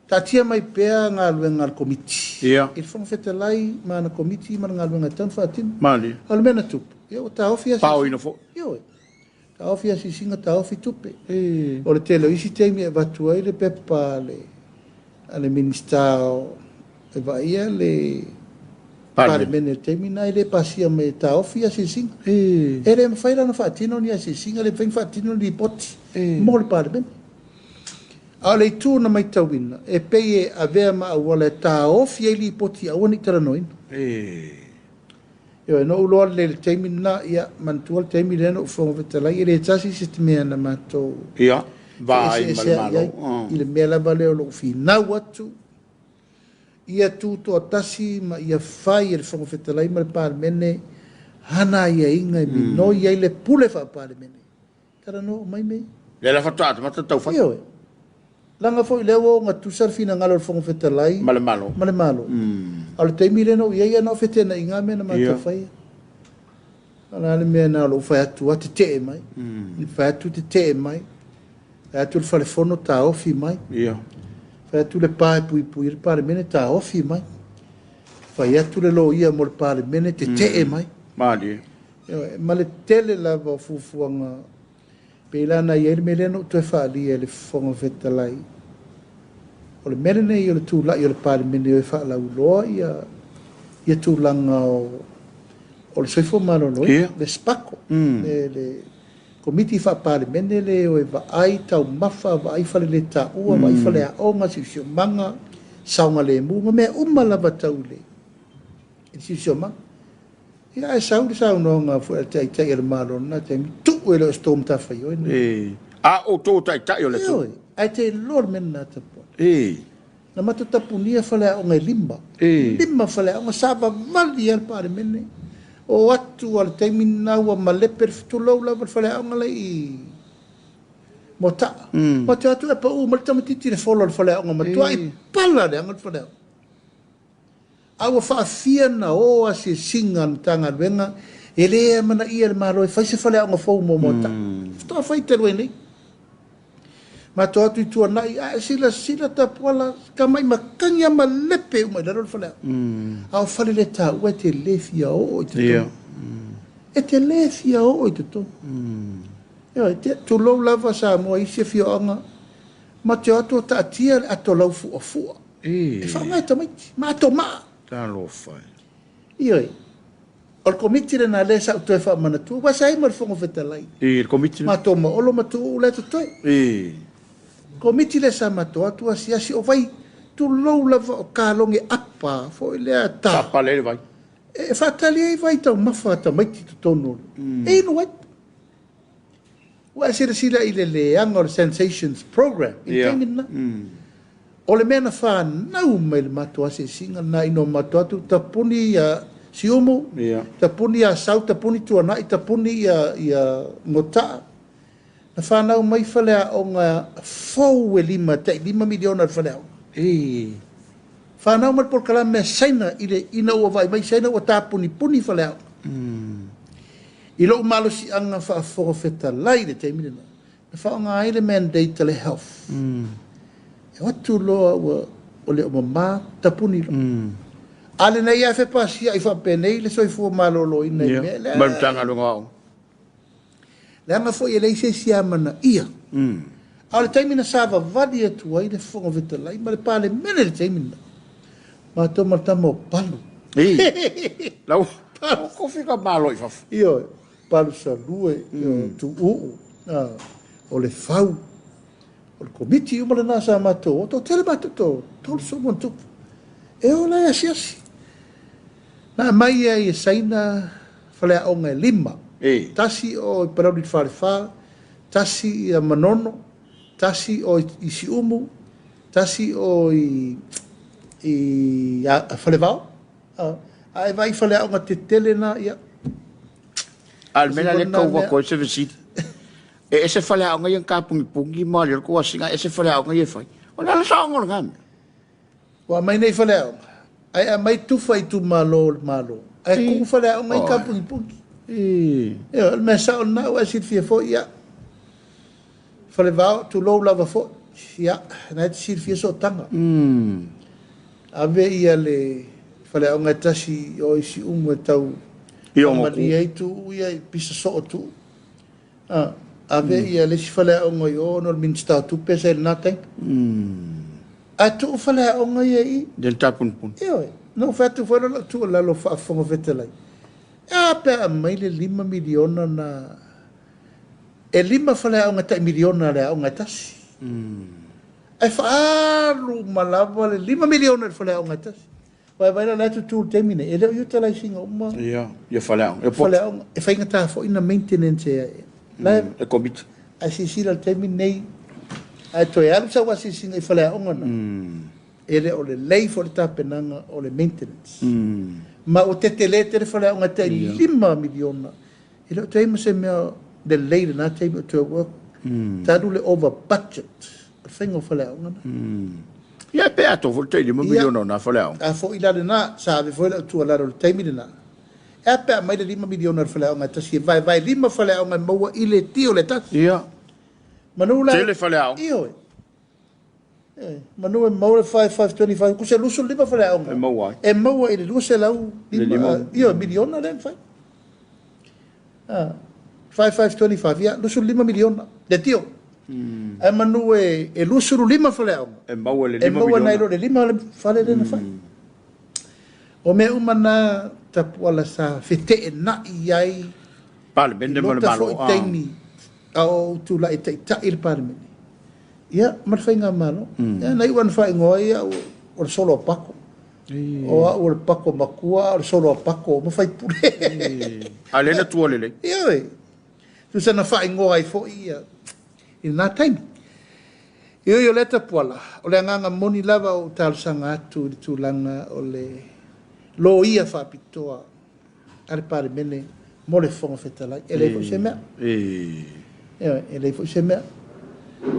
taatia mai pea galuega a le Komiti. I le Fofoga Fetalai ma ana Komiti ma le galuega e tatau ona faatino. Mali. A o le mea na tupu, ia ua taofi asiasiga. Paoina foi. Ioe. Taofi asiasiga, taofi tupe. O le tele o isi taimi e avatu ai le pepa a le Minisita e vaaia le Palemene i le taimi na e le pasia mai e taofi asiasiga. E le mafai la ona faatino ni asiasiga, le mafai ona faatino ni lipoti mo le Palemene. A o le itu na matauina, e pei e avea ma auala e taofi ai lipoti aua ne i talanoaina. Ioe, na ou iloa lelei i le taimi lena, ia, manatua le taimi lea na ou Fofoga Fetalai, e le tasi se mea na matou Ia, vaai ma le feeseeseai ai Malo. i le mea lava lea o lou finau atu, ia tutoatasi ma ia fai e le Fofoga Fetalai ma le Palemene ana aiaiga e minoi ai le pule faa-Palemene. Talanoa mai mea. Lea la faatoa amata taufai. Ioe. Leaga foi lea ua ogatusa le finagalo o le Fofoga Fetalai ma le Malo. Ma le Malo. A o le taimi lea na ou i ai, na o feteenaiga mea na matou faia. O le a le mea na o lou fai atu a tetee mai. Fai atu tetee mai. Fai atu le falefono taofi mai. Fai atu le pa e puipui i le Palemene taofi mai. Fai atu le loia mo le Palemene tetee mai. Malie. Ioe, ma le tele lava o fuafuaga. Pei la na i ai le mea lea na ou toe faaalia e le Fofoga Fetalai. O le mea lenei o le tula'i o le Palemene e faalauiloa ia tulaga o le soifua maloloina, le SPACO, le Komiti Faa-Palemene le o e vaai taumafa, vaai faleletaua, vaai faleaoga, siosiomaga, saogalemu, ma mea uma lava tau i le siosiomaga. Ia, ae sau le saunoaga foi a le Taitai o le Malo lena taimi, tuu e le o se tou matafaioi lena. A o outou taitai o le atunuu. Ioe, ae te iloa le mea lena tapuai. Na matou tapunia faleaoga e 5. 5 faleaoga, sa vavali ai le Palemene. O atu a le taimi lena ua malepe le tulou lava le faleaoga le i Moata'a. Ma te atu e pau mai le tamaitiiti le fola o le faleaoga matua i pala le aga le faleaoga. A ua faafia na o asiasiga a le Matagaluega E le amanaia le Malo e fai se faleaoga fou mo Moata'a. Faatoa fai talu ai nei. Matou atu i Tuanai, a e silasila Tapuala, tamai matagi lava ma lepe uma i lalo le faleaoga. A o fale le taua e te le fia oo i totonu. E te le fia oo i totonu. Ioe, tulou lava Samoa i isi afioaga, ma te o atu o taatia le ato laufu'afu'a e faaaoga e tamaiti ma ato ma'a. Talofa. Ioe. O le komiti lena lea sa ou toe faamanatua, aua sa i ai ma le Fofoga Fetalai. I le komiti lena. Matou ma Olo ma Tuuu la e totoe. Komiti lea sa matou atu asiasi o vai, tulou lava o kaloge apa foi lea ta. Faapale ai le vai. E faatali ai vai taumafa a tamaiti i totonu o le. E inu ai. Ua e silasila i le leaga o le Sensations Program i le taimi lena. O le mea na fanau mai le matou asiasiga lena ina ua matou atu tapuni ia Siumu, tapuni Asau, tapuni Tuanai, tapuni ia Motaa. Na fanau mai faleaoga fou e lima, tai $5 miliona le faleaoga. Fanau mai le polokalame a Saina i le, ina ua vaai mai Saina ua tapunipuni faleaoga. I lou malosiaga faafofoga fetalai i le taimi lena, na faaaoga ai le mandate a le health. E o atu loa ua o le o mama tapuni loa. A lenei lava fepasia i faapenei le soifua maloloina i mea lea. Ma le Matagaluega o Aoga. Leaga foi e leai se isi amanaia. A o le taimi na savavali atu ai le Fofoga Fetalai ma le Palemene i le taimi lena, matou ma le tama o Palu. Lau kofi ka malo i fafo. Ioe, Palu Salue, ioe, Tuuu, o le Fau, o le komiti uma lena sa matou o, toatele matou, to 30 ma ona tupu. E o la e asiasi. Na aumai ai e Saina faleaoga e 5. Tasi o i Palauli le Falefa, tasi i Manono, tasi o i Siumu, tasi o i Falevao. A e vaai i faleaoga tetele na, ia. A o le mea la lea e tau atu ai se fesili. E ese faleaoga ia na tapunipuni ma le tou asiga, ese faleaoga ia e fai. O le a le saoga o lena mea? Ua aumai nei faleaoga, ae aumai tufa i itumalo o le Malo, ae tumu faleaoga i tapunipuni. Ioe, o le mea sao lena, ua e silafia foi, ia. Falevao, tulou lava foi, ia, na e te silafia sootaga. Ave ia le faleaoga e tasi i o i Siumu e tau faamalie ai tuu ia i pisa soo tuu. Ave ia le isi faleaoga i o ona o le Minisita o Tupe sa i lena taimi. Ae tuu faleaoga ia i i. Le tapunipuni. Ioe, na ou fai atu foi lea o lau tuualalo faafofoga fetalai. E a pe a aumai le $5 miliona na e 5 faleaoga tai miliona le aoga e tasi. Ae faaalu uma lava le $5 miliona i le faleaoga e tasi. Vaivai la la tutu i le taimi nei, e le o utilize ina uma. Ia faleaoga. Faleaoga, e faigata foi na maintenance e la e komiti. Ae silasila i le taimi nei, ae toe alu sau asiasiga i faleaoga na, e le o lelei foi le tapenaga o le maintenance. Ma ua tetele tele faleaoga e tai $5 miliona. E le o toe i ai ma se mea lelei lena taimi o toe work. Talu le over budget o le faiga o faleaoga na. Ia pe ato foi le tai $5 miliona o nā faleaoga. A foi la lena, sa ave foi lau tuualalo i le taimi lena. E a pe a aumai le $5 miliona i le faleaoga e tasi e vaevae 5 faleaoga e maua i le tio le tasi. Manu la. Tele faleaoga. Ioe. Manu e maua le 5, 5, 25, kusa 25 faleaoga. E maua ai. E maua i le 205, ioe, miliona lea e mafai. 5, 5, 25, ia, 25 miliona, le tio. Ae manu e 25 faleaoga. E maua le 5 miliona. E maua nai lo le 5 le fale lea na fai. O mea uma na Tapuala sa feteenai ai Palemene ma le lota Malo. foi taimi a o ou tulai taitai i le Palemene. Ia, ma le faigamalo. Ia, na iu lava na faaigoa ai au o le solo a Pako. O au o le Pako matua, a o le solo a Pako ma faipule. A lea na tua lelei. Ioe. Tusa na faaigoa ai foi ia i lena taimi. Ioe o lea Tapuala, o le agaga moni lava o ou talosaga atu i le tulaga o le loia faapitoa a le Palemene mo le Fofoga Fetalai. E leai foi se mea. Ioe, e leai foi se mea.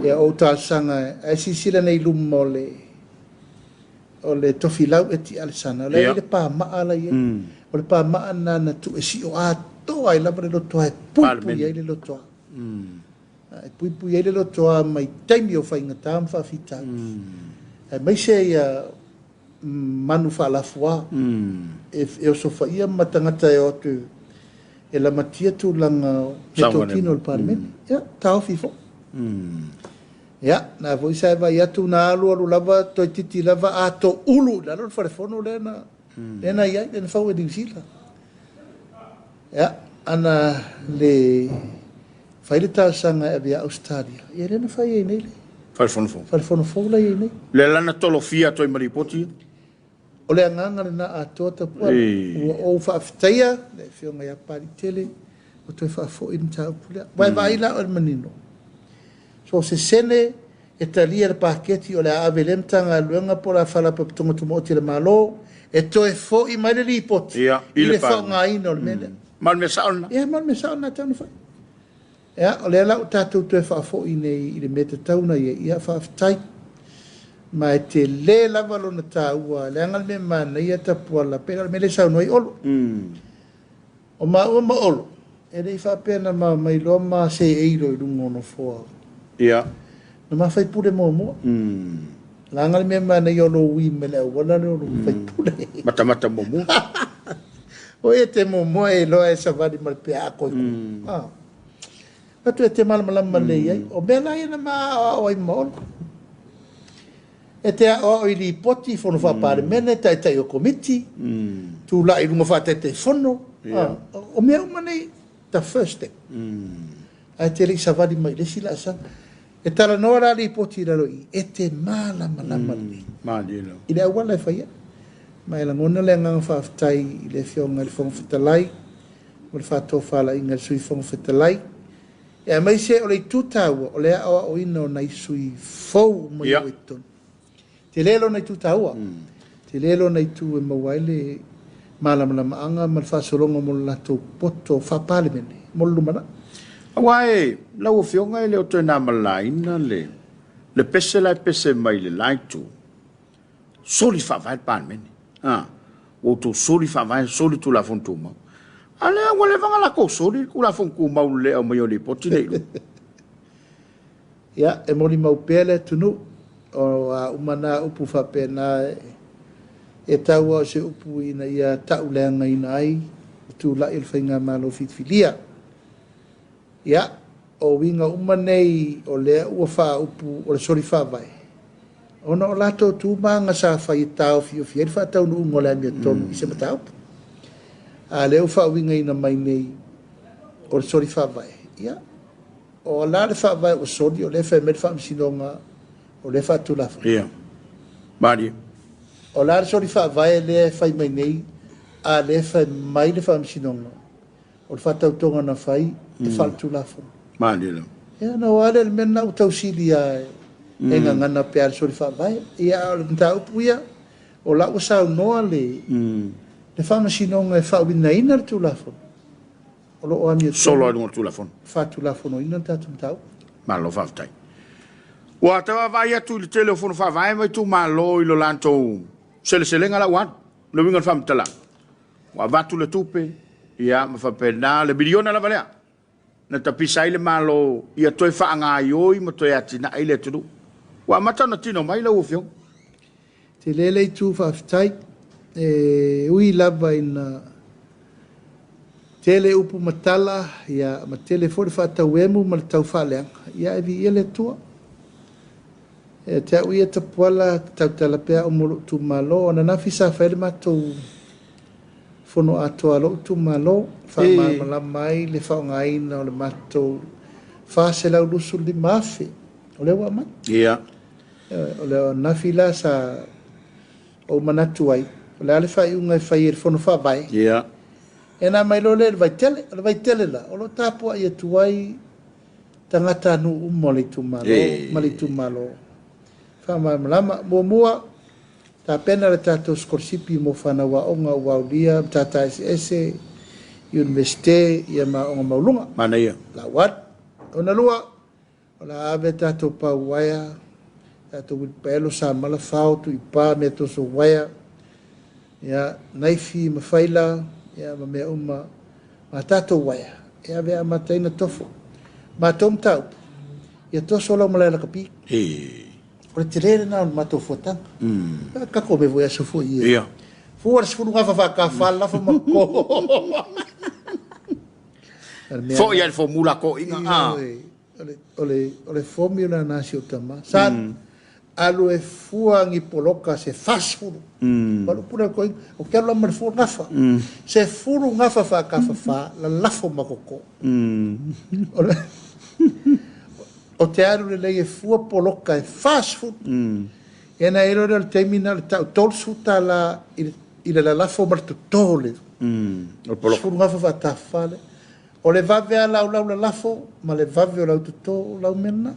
Ia ou talosaga ae silasila nei i luma o le tofilau e ti Alesana, o le ai le pāmaa la i ai. O le pāmaa na na tuu e sio toa ai lava le lotoa e puipui ai le lotoa. E puipui ai le lotoa mai taimi o faigata ma faafitauli. Aemaise ia manu faalafua e osofaia ma tagata e o atu e lamatia tulaga o meatotino o le Palemene. Ia, taofi foi. Ia, na foi sa e vaai atu na alualu lava toeitiiti lava ato ulu i lalo le falefono lea na lea na i ai, lea na fau e Niu Sila. Ia, ana le fai le talosaga e ave ia Ausetalia, ia lea na fai ai nei le Falefono fou. Falefono fou la i ai nei. Le la na tolofia atu ai ma lipoti. O le agaga lena atoa Tapuala. Ua ou faafetaia le Afioga ia Papaliitele ua toe faafoi le mataupu lea. Ua e vaai la o le manino. So o se sene e talia le paketi o le a ave i lea Matagaluega po o le a Faalapotopotoga Tumaoti a le Malo e toe foi mai le lipoti i le faaaogaina o le mea lea. Ma o le mea sao lena. Ia, ma o le mea sao lena e tatau ona fai. Ia, o lea la ua tatou toe faafoi nei i le mea e tatau ona i ai, ia faafetai. Ma e tele lava lona taua, leaga le mea manaia Tapuala, pei la o le mea lea e saunoa ai Olo. O maua ma Olo, e le i faapea na ma omai loa ma seei loa i luga o nofoa. Na ma faipule muamua. Leaga le mea manaia o lou ui mai le auala lea o lou faipule. Matamata muamua. O e te muamua e iloa e savali ma le pea koe. Atu e te malamalama lelei ai. O mea la ia na ma aoao ai ma Olo. E te aoao i lipoti, fono faa-Palemene, taitai o komiti, tulai i luga faa-Taitaifono. O mea uma nei, the first step. Ae te le i savali mai i le isi laasaga. E talanoa la lipoti i lalo i i, e te malamalama lelei i le auala e fai ai. Ma e lagona le agaga faafetai i le Afioga i le Fofoga Fetalai ma le faatofalaiga a le Sui Fofoga Fetalai, aemaise o le itu taua o le aoaoina o nai sui fou uma i totonu. Tele lona itu taua, tele lona itu e maua ai le malamalamaaga ma le faasologa mo le latou poto faa-Palemene mo le lumanai. Aua e, lau Afioga e le o toe na malaina le pese la e pese mai le la itu, soli faavae le Palemene. Ua outou soli faavae, soli Tulafono Tumau. A lea ua leva ona latou soli le Tulafono Tumau le aumai o lipoti nei. Ia, e molimau pea le atunuu, o a uma na upu faapena e tau o se upu ina ia tauleagaina ai le tulai o le faigamalo filifilia. Ia, o uiga uma nei o lea ua faaupu o le soli faavae, ona o latou tu ma aga sa fai e taofiofi ai le faataunuuga o le amiotonu i se mataupu. A lea ua faauigaina mai nei o le soli faavae, ia, o la le faavae ua soli, o lea fai mai le Faamasinoga, o lea faatulafono. Ia, malie. O la le soli faavae lea e fai mai nei, a lea fai mai le Faamasinoga, o le faatautoga na fai e faaletulafono. Malie lava. Ia, na o ale le mea na ua tausili a e gagana pe a le soli faavae. Ia, o le mataupu ia, o la ua saunoa le Faamasinoga e faauigaina le Tulafono. O lo o amiotonu. Solo ai luga o le Tulafono. Faatulafonoina le tatou mataupu. Malo faafetai. Ua tau vaavaai atu i le tele o fono faavae ma itumalo i lo latou seleselega la ua alu. Le uiga o le faamatalaga. Ua avatu le tupe, ia, ma faapena le miliona lava lea. Na tapisa ai le Malo ia toe faagaioi ma toe atinae le atunuu. Ua amata ona tino mai lau Afioga. Te lele itu faafetai, e ui lava ina tele upu matala, ia, ma tele foi le faatauemu ma le taufaaleaga, ia, e viia le Atua. E te au ia Tapuala, tautala pea o mo lou itumalo, ananafi sa fai le matou fono atoa lou itumalo, faamalamalama ai le faaaogaina o le matou 425,000, o lea ua aumai. O le ananafi la sa ou manatu ai, o le a le faaiuga e fai e le fono faavae. E na mai loa lea i le Vaitele, o le Vaitele la, o lo o tapuai atu ai tagata nuu uma o le itumalo, ma le itumalo. Faamalamalama, muamua, tapena le tatou sikolasipi mo fanau aoga ua aulia, matata eseese, Universite, ia ma aoga maualuga. Manaia. La ua alu. Ona lua, o la ave tatou pau uaea, tatou uilipaelo, samala, fao, tuipa, mea toso uaea, ia, naifi ma faila, ia, ma mea uma Ma tatou uaea e ave e amata ai ona tofo matou mataupu, ia toso lau malae lakapi. O le tele lena o le matou fuataga. Kako me foi aso foi ia. Fua le 10 gafa faatafa lafo ma ko. Foi ai le formula toiga. O le formula na si o tama. Sa alu e fua ni poloka se 40. Palu pula ko o ke alu ma le fua gafa. Se 10 gafa faatafa fa la lafo ma koko. O te alu le lei e fua poloka e 40. E na ero le taimi na le tau $30 i le lalafo ma le totō le. O le poloka. 10 gafa faatafa le. O le vave a lau lau lalafo ma le vave o lau totō o lau mena.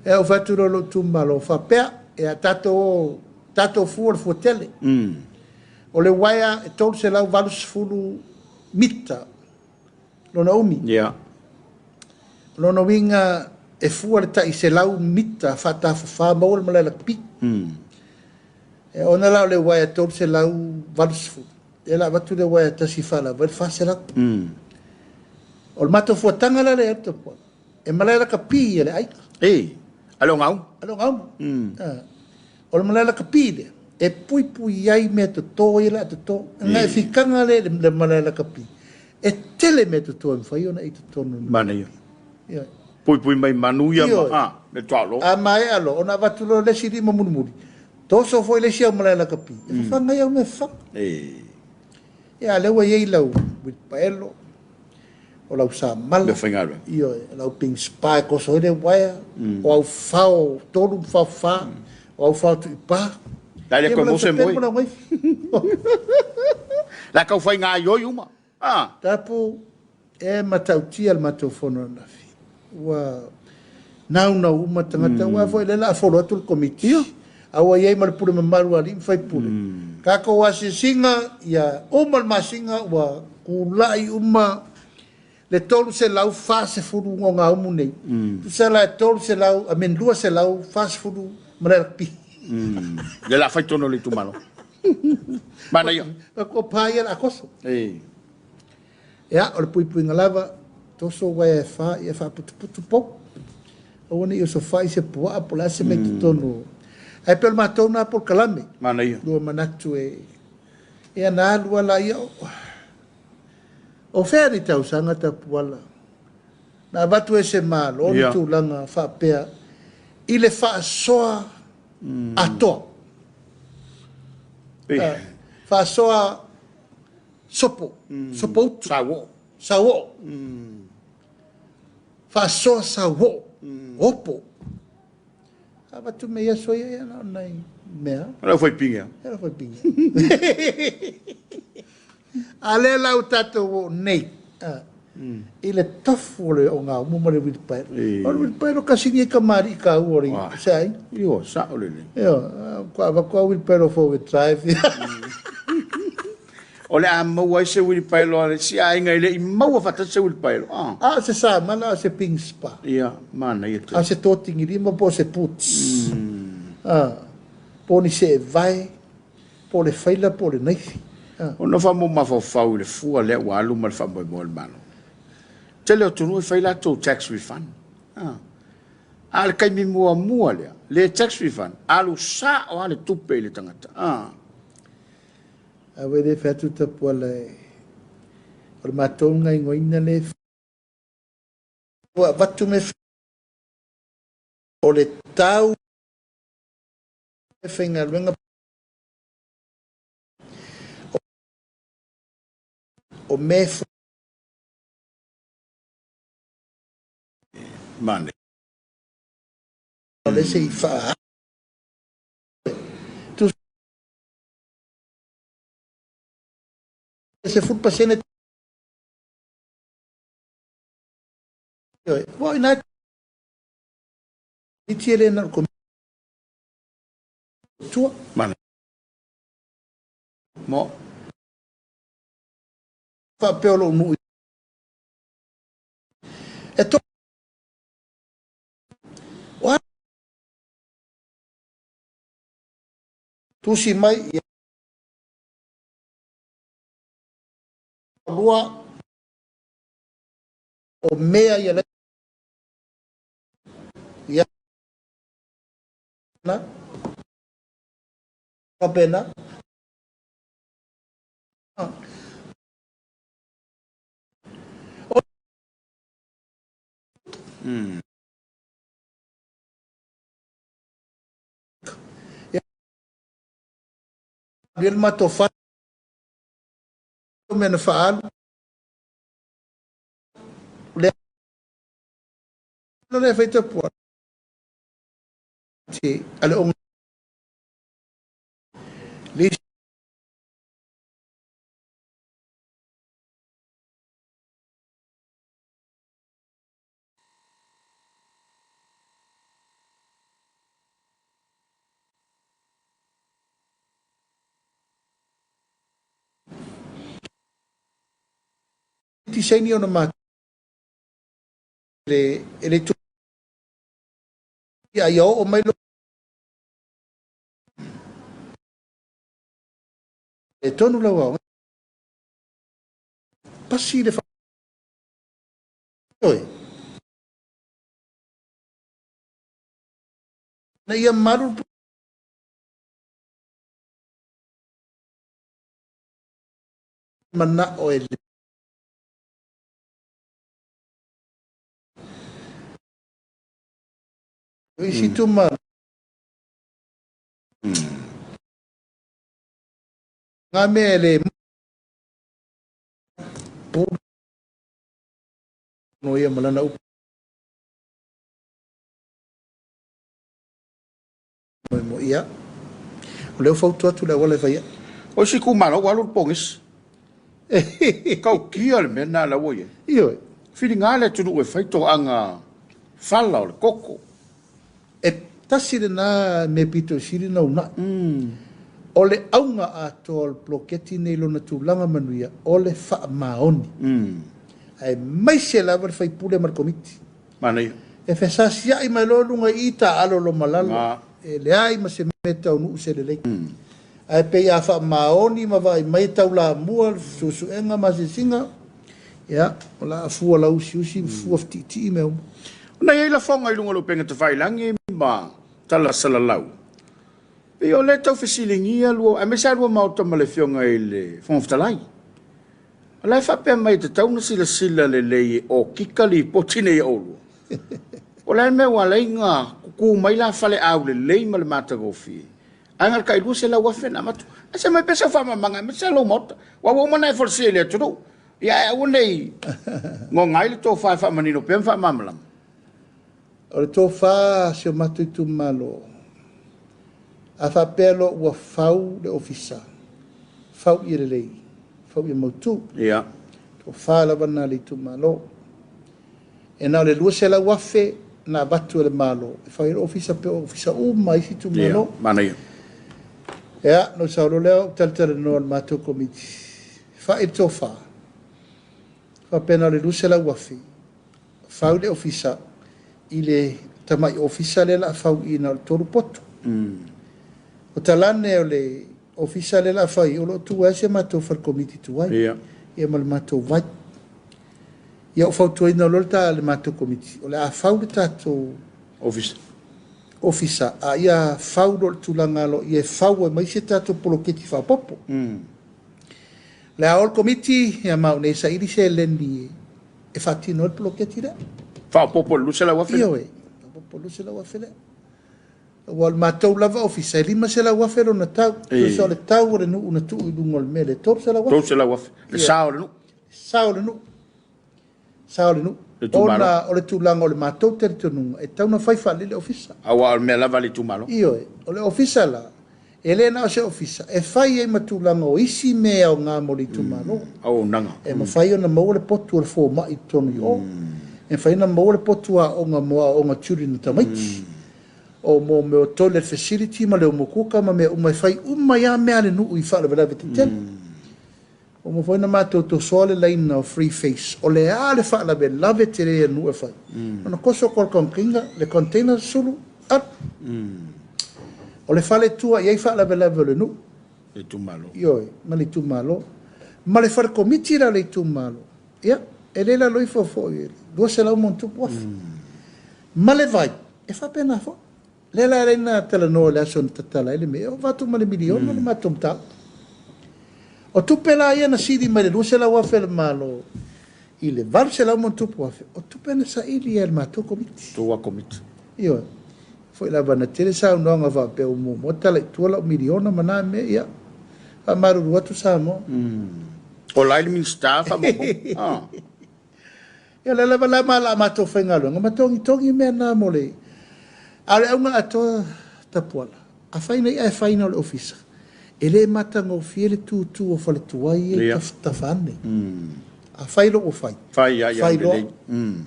E au fatu lo lo tu malo faapea e a tatou tatou fua le fua tele. O le uaea e 380 mita lona umi. Lona uiga e fua le tai 100 mita faatafafa maua le malae lakapi. E ona la o le uaea 380. E la avatu le uaea tasi faalava i le 400. O le matou fuataga la le atu e malae lakapi e le aiga. E. Ale o ngau. Ale o gaumu. O le malae lakapi lea e puipui ai mea totō ia le a totō. Nga e fikaga le le malae lakapi. E tele mea totō e mafai ona i totonu. Mana ia. Ia. Pui pui mai manu ia Ioe. ma me toalo. A mae alo, ona avatu loa le isi lima mulimuli. Toso foi le isi au malae lakapi. E fafaga ai au mea fafaga. Ia, lea ua i ai lau wheelbarrow, o lau samala. Me whainga. Ioe, lau ping spa e koso ai le uaea, o au fao tolu ma fao fa, o au fao tuipa. La le Ia, koe ma lau mose tapena moi. ma lau gaifi. La kau whainga ioi uma. Tapu e matautia le matou fono ananafi. Ua naunau uma tagata, ua foi le la folo atu le komiti. A ua i ai ma le pule mamalu a alii ma faipule. Tatou asiasiga ia uma le masina ua kula'i uma le 340 o gaumu nei. Tusa la e 300, I mean 240 ma le rakapi. Le la whaitono le tumalo. Mana ia. Ko pā ia la akoso. Ia, o le puipuiga lava, toso uaea e fa, ia faaputuputu pou. Aua ne i osofai se puaa po o le a se mea i totonu. Ae pei o le matou na polokalame. Mana ia. Lua manatu e ia na alu ala ia o fea ni tausaga tapuala. Na avatu e se malo ni tulaga faapea i le faasoa atoa. Faasoa sopo, sopo utu. Sa wo. Sauoo. Faasoa sauoo. Opo. Avatu me ia soia ia na nai mea. Ala whai pinga. Era foi pinga. A le lau tatou o nei. I le tofu o le o ngā umu ma le wheelbarrow. O le wheelbarrow kasini e kamari i ka ua ri. Se ai? Io, sa o le le. Io, kua avakua wheelbarrow four wheel drive. O le a maua ai se wheelbarrow ale si ainga i le i maua whata se wheelbarrow. A se sa mana a se ping spa. Ia, mana ia te. A se tōtingi lima po se boots. Po ni se e vai, po le faila, po le naifi. O no fa mo mafau i le fua lea ua alu ma le faamoemoe o le Malo. Tele o atunuu e fai latou tax refund. A le taimi muamua lea, le tax refund, alu sao lava le tupe i le tagata. A ue le fai atu tapuala e o le matou gaegoina le ua avatu me o le tau e faigaluega o me Mane. O le se i faa tu se 10%. Ua ina iti e le na ko tua. Mane. Mo. Faapea o lou nuu e to o tusi mai ia lua. O mea ia le ia na faapena. Ia le matou fale mea na faaalu le le fai tapua te ale o le tisaini ona ma le e le tu ia ia o mai lo e tonu lau au pasi le oi na ia maru mana o e isi tuma ngā mea le pu no ia malana upu mo ia o leo fautu atu le awala faia O si ku malo walu pongis. Kau kia le mea na la ua ia. Ioe. Whiringa le tunu e whai anga fala o le koko. E tasi le na me pito siri na una. O le aunga a tō bloketi nei lona tūlanga manuia, o le wha maoni. Ai mai se lava le whai pule mar komiti. Mana ia. E whesasi ai mai lo lunga i ta alo lo malalo. E le ai ma se meta o nuu se lelei. Ai pe ia wha maoni ma vai mai tau la mua, susuenga ma sisinga. Ia, o la fua la usi usi, fua ftiti me umu. Na ia la fonga i lunga lo penga te whailangi ma tala salalau. E o le tau fesilingia lua, a mesa lua maota ma le fionga i le Fofoga Fetalai. O la e faapea mai te tau na sila sila le lei o kika li poti nei o lua. O la e mea ua leinga kuku mai la fale au le lei ma le matagofie. Ai ngal kai lua se lau afe na matu. A se mai pesa wha mamanga, me se lau maota. Wa wa umana e forsi le atunu. Ia e ua nei ngo ngai le tō whae wha manino pea wha mamalama. O le tō wha se o matu i tūmalo. A wha lo ua fau le ofisa. Fau i le lei. Fau i mautu. Ia. Tō wha lava nā le tūmalo. E nā le lua se lau afe nā vatu e le malo. E whai le ofisa pe ofisa u mai si tūmalo. Ia, mana ia. Ia, no saulo leo, talatala noa le mātou komiti. Wha i tō wha. Wha pena le lua se lau afe. Fau le ofisa i le tamai ofisa le la fau i na o le toru poto. O talane o le ofisa le la fai, o lo tu ai se mātou whare komiti tu ai. Ia. Ia ma le mātou vai. Ia o fautua ina o le ta le mātou komiti. O le a fau le tātou ofisa. Ofisa. A ia fau lo le tūlanga lo, ia fau e mai se tātou poloketi whapopo. Le a o le komiti, ia mau nei sa iri se leni e whatino le poloketi lea. Whapopo le lusa lau afe? Ia oe, whapopo lusa lau afe lea. Ua le mātou lava ofisa, e 5 se lau afe lona tau. Tusa o le tau o le nuu na tuu i lunga o le mea le 3 se lau afe. 3 se lau afe. Le sao o le nuu. Sao o le nuu. Sao o le nuu. Le tūmalo. Ona o le tūlanga o le mātou teritonunga, e tau na whai whalele le ofisa. Aua o le mea lava le tūmalo. Ia oe, o le ofisa la, e le na o se ofisa, e whai e matūlanga o isi mea o ngā mo le tūmalo. Au nanga. E mawhai ona maua le potu o le fō mai tonu i o. E whai na maua le potu a o ngā moa o ngā turi na tamaiti. O mō meo toilet facility ma leo mokuka ma mea umai whai umai a mea le nuu i whaalavelave te tele. O mō whai na mātou tō soa le laina o free face. O le a le whaalavelave te rea nuu e whai. Ona koso ko le container, le container sulu, aru. O le whale tua i ei whaalavelave o le nuu. Le tūmalo. Ioi, ma le tūmalo. Ma le whare komiti la le tūmalo. Ia, E le lalo ifo foi i le $200,000+. Ma le vai, e faapena foi. Lea la e ala ai ona talanoa i le aso na tatala ai le mea, e ova atu ma le miliona le matou mataupu. O tupe la ia na sili mai le $200,000 a le Malo i le $800,000+, o tupe na saili e le matou komiti. Tua komiti. Ioe. Foi lava na tele saunoaga faapea ua muamua tala i tua lau miliona ma na mea, ia. Faamalulu atu Samoa. O la i le Minisita faamoemoe. Ia o lea lava la ma la matou faigaluega, ma togitogi mea na mo le... A o le auga atoa Tapuala, a fai nei ae fai na o le ofisa, e le matagofie le tutu o faletuai e tafatafa ane. A fai lo ua fai. Fai ia fai loa.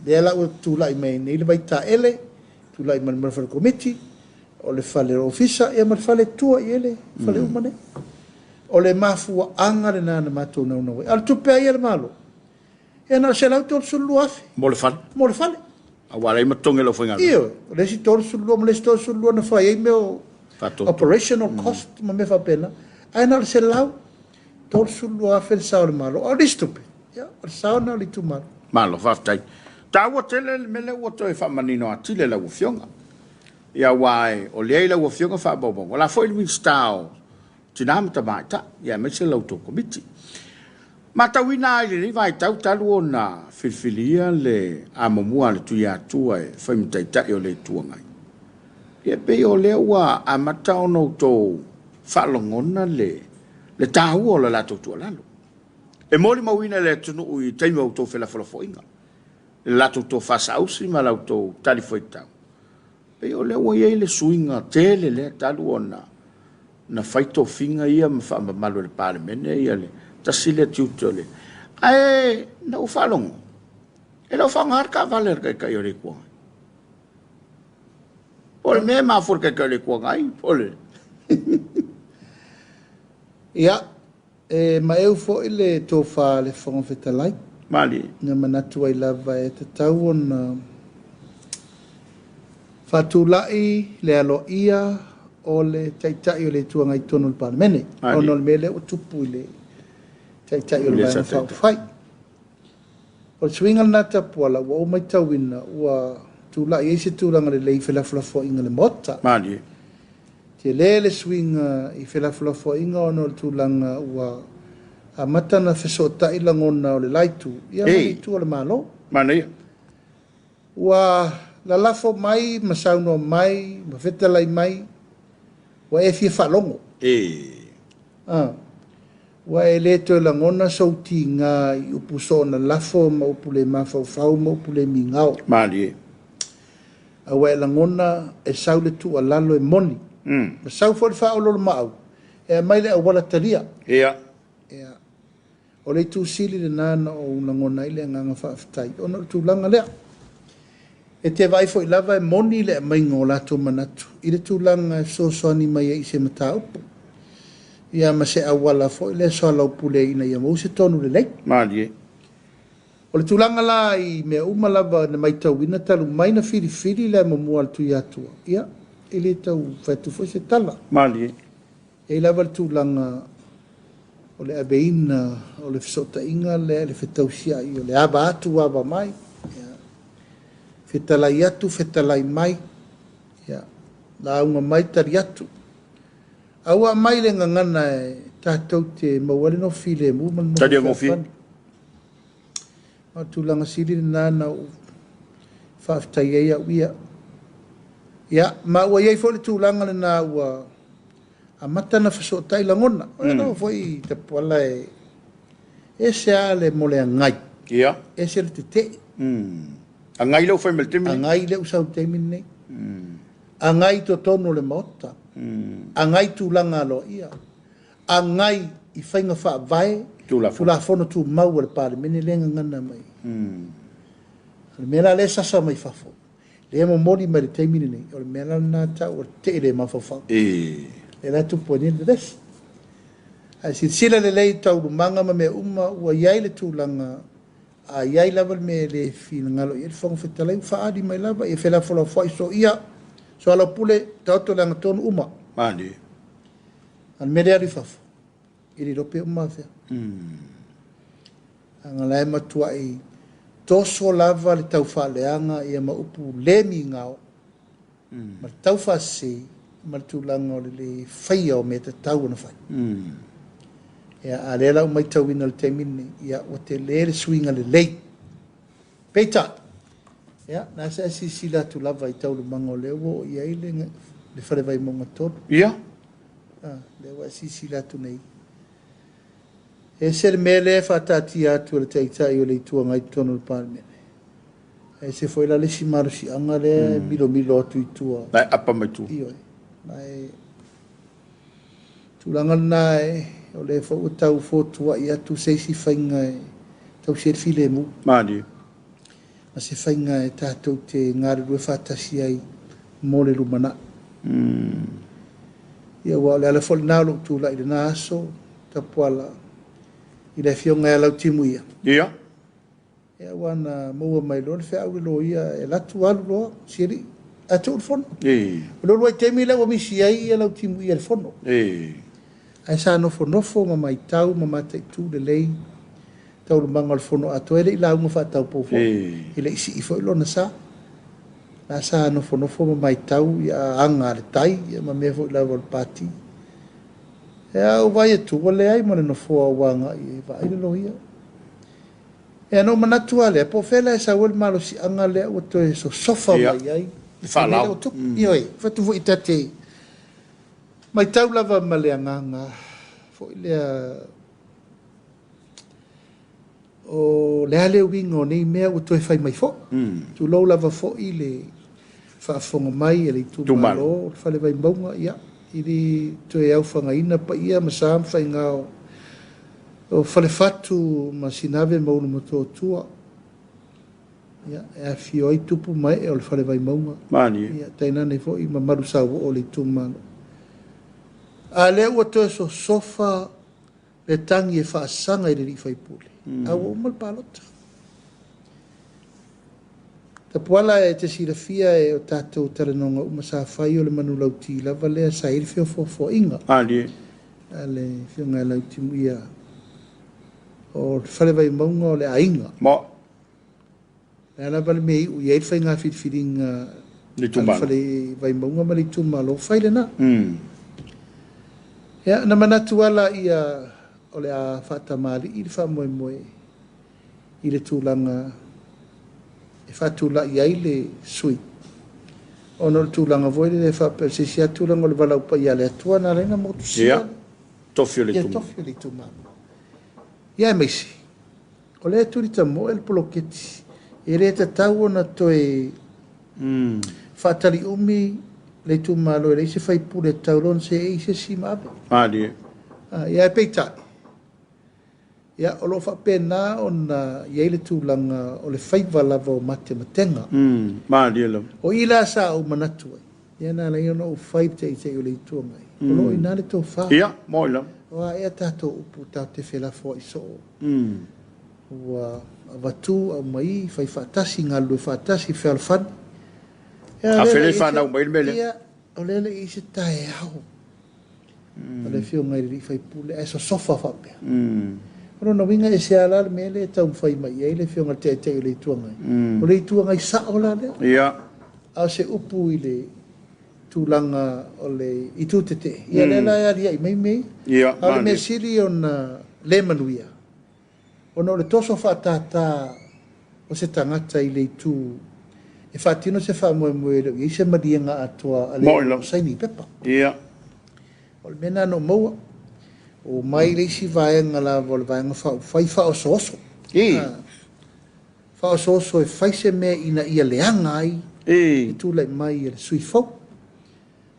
Lea la ua tulai mai nei le vaitaele, tulai mai le fale komiti, o le fale ofisa, ia ma le fale tua i ele, fale uma nei. O le mafuaaga lena na matou naunau ai. A o le tupe ai a le Malo, ia na o le $132,000. Mo le fale. Mo le fale. Aua lea matogi lau faigaluega. Ioe, o le isi 32 ma le isi 32 na fai ai mea o operational cost ma mea faapena. Ae na o le $132,000 le sao o le Malo. A o le isi tupe, ia, o le sao na o le itumalo. Malo, faafetai. Taua tele le mea lea ua toe faamanino atili lau afioga. Ia aua o lea i lau afioga faamaumauga. O la foi le Minisita o Tina ma Tamaitai, ia aemaise lau tou komiti. Matauina ai lenei vaitau talu ona filifilia le amomua a le Tuiatua e fai ma taitai o le Itu Agai. Ia pei o lea ua amata ona outou faalogona le taua o le latou tuualalo. E molimauina le atunuu i taimi o outou felafolafoaiga, le latou tofa saausi ma la outou talifuaitau. Pei o lea ua i ai le suiga tele lea talu ona na fai tofiga ia ma faamamalu e le Palemene ia le tasi le tiute o le. Ae na ou faalogo, e le o faaaoga le taavale a le Taitai o le Itu Agai. Po o le mea e mafua i le Taitai o le Itu Agai, po o le... Ia, e maeu foi le tofa le Fofoga Fetalai. Malie. Na manatu ai lava e tatau ona faatulai le aloaia o le Taitai o le Itu Agai i totonu o le Palemene. Ona o le mea lea ua tupu i le Taitai o le Vaega Faaupufai. O le suiga lena Tapuala ua ou matauina ua tulai ai se tulaga lelei i felafolafoaiga i le Maota. Malie. Tele le suiga i felafolafoaiga ona o le tulaga ua amata na fesootai lagona o le la itu, ia ma le itu o le Malo. Manaia. Ua lalafo mai ma saunoa mai ma fetalai mai, ua e fia faalogo. Ua e le toe lagona sou tiga i upu soona lafo ma upu le mafaufau ma upu le migao. Malie. A ua e lagona e sau le tuualalo e moni. Ma sau foi le faaoloolomaau e aumai le auala talia. Ia. Ia. O le itu sili lena na ou lagona ai le agaga faafetai ona o le tulaga lea. E te vaai foi lava e moni le aumaiga o latou manatu i le tulaga e fesoasoani mai ai i se mataupu. Ia ma se auala foi lea soalaupule ina ia maua se tonu lelei. Malie. O le tulaga la i mea uma lava na matauina talu mai na filifili le amomua a le Tuiatua, ia, e le tau fai atu foi se tala. Malie. E i lava le tulaga o le aveina o le fesootaiga lea, le fetausiai o le ava atu, ava mai, ia, fetalai atu, fetalai mai, ia, lauga mai, tali atu. A ua aumai le gagana e tatou te maua le nofi le mu ma le Tali gofie. O tulaga sili lena na ou faafetai ai au ia. Ia, ma ua iai foi le tulaga lena ua amata na fesootai lagona. O le foi Tapuala e ese a le mo le agai. Ia. Ese le tetee. Agai leu fai ma le taimi. Agai leu sau taimi nei. Agai totonu o le Maota. Agai tulaga aloaia. Agai i faiga faavae Tulafono tumau o le Palemene lea gagana mai. O le mea la lea sasa mai fafo, lea momoli mai le taimi lenei, o le mea la lena tau o le tetee le mafaufau. E la tupu ai nei le vevesi. Ae silasila lelei taualumaga ma mea uma ua i ai le tulaga, a i ai lava le mea e le finagalo i ai le Fofoga Fetalai, ua faaali mai lava, ia felafolafoai soia, soalaupule, taoto le agatonu uma. Malie. A le mea lea alu i fafo, e le iloa pe uma afea. Aga la e matuai Toso lava le taufaaleaga ia ma upu le migao ma le taufaasese ma le tulaga o le lē faia o mea tatau ona fai. Ia, a lea la ua matauina i le taimi lenei, ia ua tele le suiga lelei. Peitai, ia, na se silasila atu lava i taualumaga o lea ua oo i ai le Fale Vaimauga 3. Lea ua e silasila atu nei. E ese le mea lea e faataatia atu e le Taitai o le Itu Agai i totonu o le Palemene. E ese foi la le isi malosiaga lea e milomilo atu i tua. Na e apa mai tua. Ioe. Ma e tulaga lena e, o lea foi ua tau fotuai atu se isi faiga e tausi ai le filemu. Malie. Ma se faiga e tatou te galulue faatasi ai mo le lumanai. Ia, ua o le ala foi lena o lou tulai i lena aso, Tapuala, i le afioga ia Lautimuia. Ia, ua na maua mai loa le feau le loia e alu atu alu loa, sialii, ae tuu le fono. O le uluai taimi lea ua misi ai ia Lautimuia i le fono. Ae sa nofonofo ma matau ma mataitu lelei taualumaga o le fono atoa, e le i lauga faataupou foi. E le i sii foi lona sa. La sa nofonofo ma matau ia aga a le tai ia ma mea foi lava o le pati. Ia, ou vaai atu ua leai ma le nofoa ua agai e vaai le loia. Ia, na ou manatu lava lea, po o fea la e sau ai le malosiaga lea ua toe sosofa mai ai. Le faalao. Ioe, fatu foi tate matau lava ma le agaga foi lea o le a le uiga o nei mea ua toe fai mai foi. Tulou lava foi le faafofoga mai e le itumalo o le Fale Vaimauga, ia, i le toe aofagaina paia ma sa ma faiga o Falefatu ma Sinave ma Ulumotootua. Ia, e afifio ai tupu ma ee o le Fale Vaimauga. Malie. Ia, tainane foi mamalu sauoo o le itumalo. A lea ua toe sosofa le tagi e faasaga i le alii faipule, a ua uma le palota. Tapuala, e te silafia e o tatou talanoaga uma sa fai, o le manulauti lava lea sa i ai le feofoofoaiga. Malie. A le afioga ia Lautimuia, o le Fale Vaimauga o le aiga. Mo. Le a lava le mea e iu i ai le faiga filifiliga Le a le itumalo. Fale Vaimauga ma le itumalo, fai lena. Ia, na manatu ala ia o le a faatamalii le faamoemoe i le tulaga e faatulai ai le sui. Ona o le tulaga foi lele e faapea o se isi lava tulaga o le valaau paia a le Atua na ala ai ona motusia. Ia, tofi o le Ia, itumalo. Tofi o le itumalo. Ia, aemaise, o lea e tuli tamoe le poloketi, e le tatau ona toe faataliumi le itumalo e leai se faipule e tatau loa ona seei se isi ma ave. Malie. Ah, ia, ae peitai, ia, o lo o faapena ona i ai le tulaga o le faiva lava o matematega. Malie lava. O i la sa ou manatu ai, ia na ala ai ona ou fai le Taitai o le Itu Agai. O lo o i ina le tofa. Ia, mo lava. O a ea tatou upu tatou te felafoai soo. Ua avatu, aumai, fai faatasi, galulue faatasi, fealofani. Ia, A o lea fele le i whanau mai le mele. Ia, o lea le i se taeao. O le afioga i le alii faipule, ae sosofa faapea. O lona uiga e se ala le mea lea e taumafai mai i ai le afioga i le Taitai o le Itu Agai. O le Itu Agai sao la lea. A o se upu i le tulaga o le itu tetee, ia lea la e aliae mai mea ia. A o le mea sili ona le manuia, ona o le toso faatātā o se tagata i le itu e faatino se faamoemoe e le o i ai se maliega atoa a le Mo i lava. o saini i pepa. O le mea lena na ou maua. O mai le isi vaega lava o le vaega faaupufai faaosooso. Faaosooso e fai se mea ina ia leaga ai le tulai mai e le sui fou.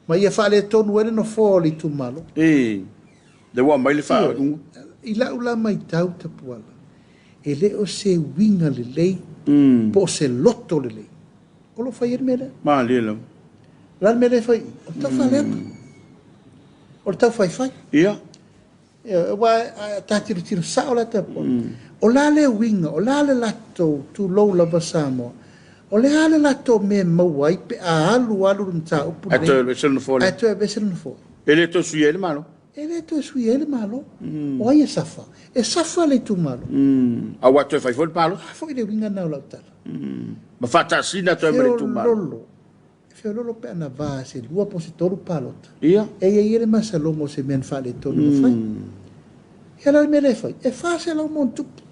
Ma ia faaletonu ai le nofoa o le itumalo. Le ua mai le wha. I lau la matau, Tapuala, e le o se uiga lelei po o se loto lelei o lo o fai ai le mea lea. Malie lava. O le a le mea lea e fai i? O le taufaaleaga. O le taufaifai. Ia, aua a ta tilotilo sao la, Tapuala. O la le uiga, o la le latou tulou lava Samoa. O le a le latou mea e maua ai pe a alu alu le mataupu Ae lenei. toe ese le nofoa Ae le. toe aveese le nofoa. E le toe sui ai le malo. E E le toe suia ai le Malo. O ai e safa? E safa le itumalo. Aua toe fai foi le palota. A foi le uiga lena o lau tala. Ma faatasina atu ai ma le itumalo. Feololo. Feololo pe ana va se lua po o se tolu palota. Ia. E i ai le masaloga o se mea na faaletonu na fai. Ia la le mea lea e fai, e 400 ma ona tupu.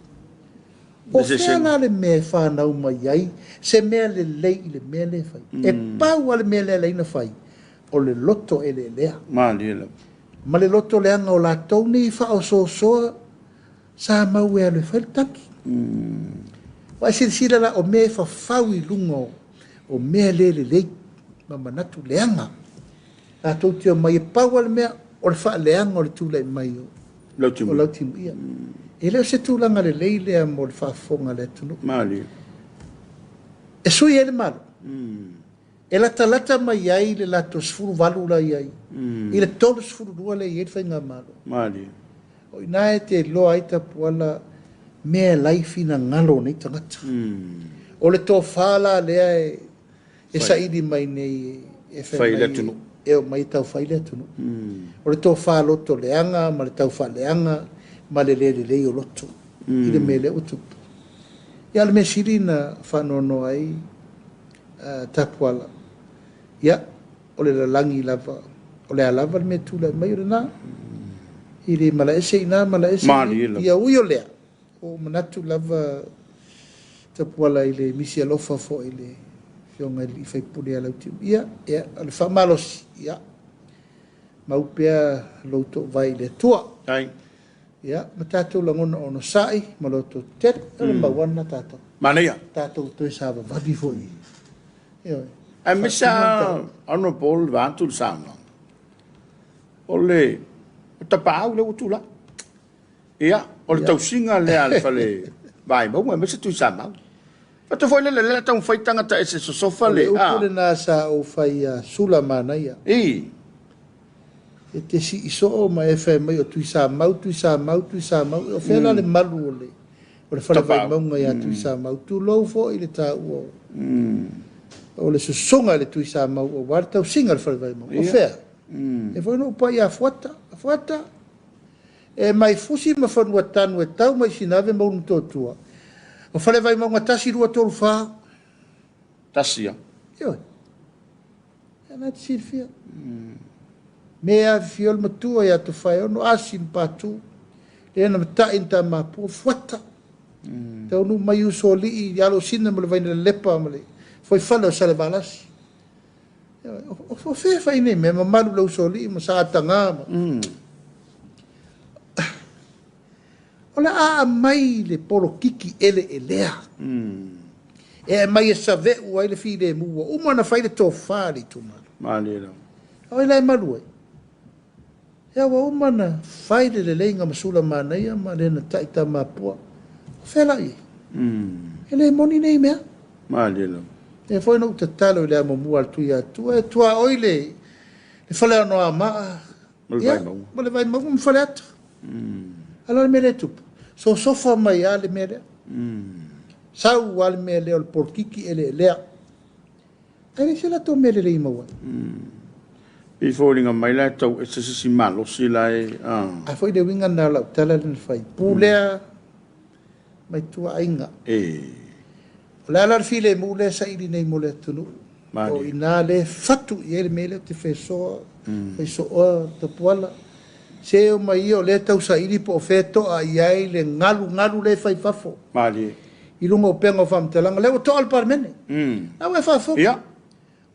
O fea la le mea e fanau mai ai se mea lelei i le mea lea e fai? E pau lava le mea lea e alai ona fai, o le loto eleelea. Malie lava. Ma le loto leaga o latou nei faaosoosoa sa mau e alu e fai le tagi. Ua e silasila la, o mea e fafau i luga o mea le lelei ma manatu leaga. Latou te omai e pau lava le mea o le faaleaga o le tulai mai o Lautimuia. E le o se tulaga lelei lea mo le faafofoga a le atunuu. Malie. E sui ai le Malo. E latalata mai ai le latou 18 la i ai, i le 32 lea e i ai le Faigamalo. Malie. O i ina e te iloa ai Tapuala mea e lai finagalo o nei tagata. O le tofa la lea e saili mai nei e fai mai e omai e tau fai le atunuu. O le tofa loto leaga ma le tau faaleaga ma le le lelei o loto i le mea lea ua tupu. Ia o le mea sili na faanoanoa ai Tapuala, ia o le lalagi lava, o le a lava le mea tulai mai o lena. I le malaese i ina, malaese i i. Ia ui o lea, ua ou manatu lava Tapuala i le misi alofa foi i le Afioga i le sui usufono ia Lautimuia, ia o le faamalosi, ia mau pea lou toovae i le Atua. Ia ma tatou lagona onosai ma loto tetele, o le mau lava lena tatou. Manaia. Tatou toe savavali foi. Ioe. Aemaise lava Honourable vaeatu le saunoaga, o le tapaau lea ua tulai. Ia, o le tausiga lea a le fale Vaimauga aemaise Tuisamau. Faapea foi lele, lea taumafai tagata ese sosofa le. O le upu lena sa ou fai ia Sula Manaia. I. E te sii soo ma e fai mai o Tuisamau, Tuisamau, Tuisamau. O fea la le malu o le o le fale Vaimauga ia Tuisamau? Tulou foi le taua o le susuga i le Tuisamau aua le tausiga o le fale Vaimauga. O fea? E foi na ou pai ia Fuata. Fuata, e mai fusi ma fanua tanu e tau mai Sinave ma Ulumotootua. O fale Vaimauga 1, 2, 3, 4. Tasi ia. Ioe. Ia na te silafia. Me afifio le matua ia Tofaeono, Asi ma Patu, lea na matai na Tamapua, Fuata. Taunuu mai Usoalii i Alosina ma le Vainalelepa ma le Foifale o Salevalasi. O fea e fai nei mea, mamalu le Usoalii ma Saataga ma... O le a aumai le polokiki eleelea. E aumai e saveu ai le filemu ua uma ona fai le tofa a le itumalo. Malie lava. O ai la e malu ai? Ea ua uma ona fai le leleiga ma Sula Manaia ma le na tai Tamapua. O fea la i ai? E le moni nei mea. Malie lava. Lea foi na ou tatalo i le amomua a le Tuiatua e tuaoi le Faleaonoamaa Ma le Vaimauga. Ma le Vaimauga ma Faleata. A o le mea lea e tupu, sosofa mai lava le mea lea. Sau lava le mea lea o le polokiki eleelea. Ae leai se latou mea lelei e maua ai. Pei foliga mai la e tau ese se isi malosi la e. A foi le uiga lena o lau tala lea na fai, pulea mai tuaaiga. O le a la le filemu lea e saili nei mo le atunuu? O i ina lea e fatu i ai le mea lea ou te fesoa, faisoa Tapuala. Se o mai ia o lea e tausaili po o fea e to'a i ai le galugalu lea e fai i fafo. Malie. I luga o upega o faamatalaga. Lea ua to'a le Palemene. La ua e faafofoga.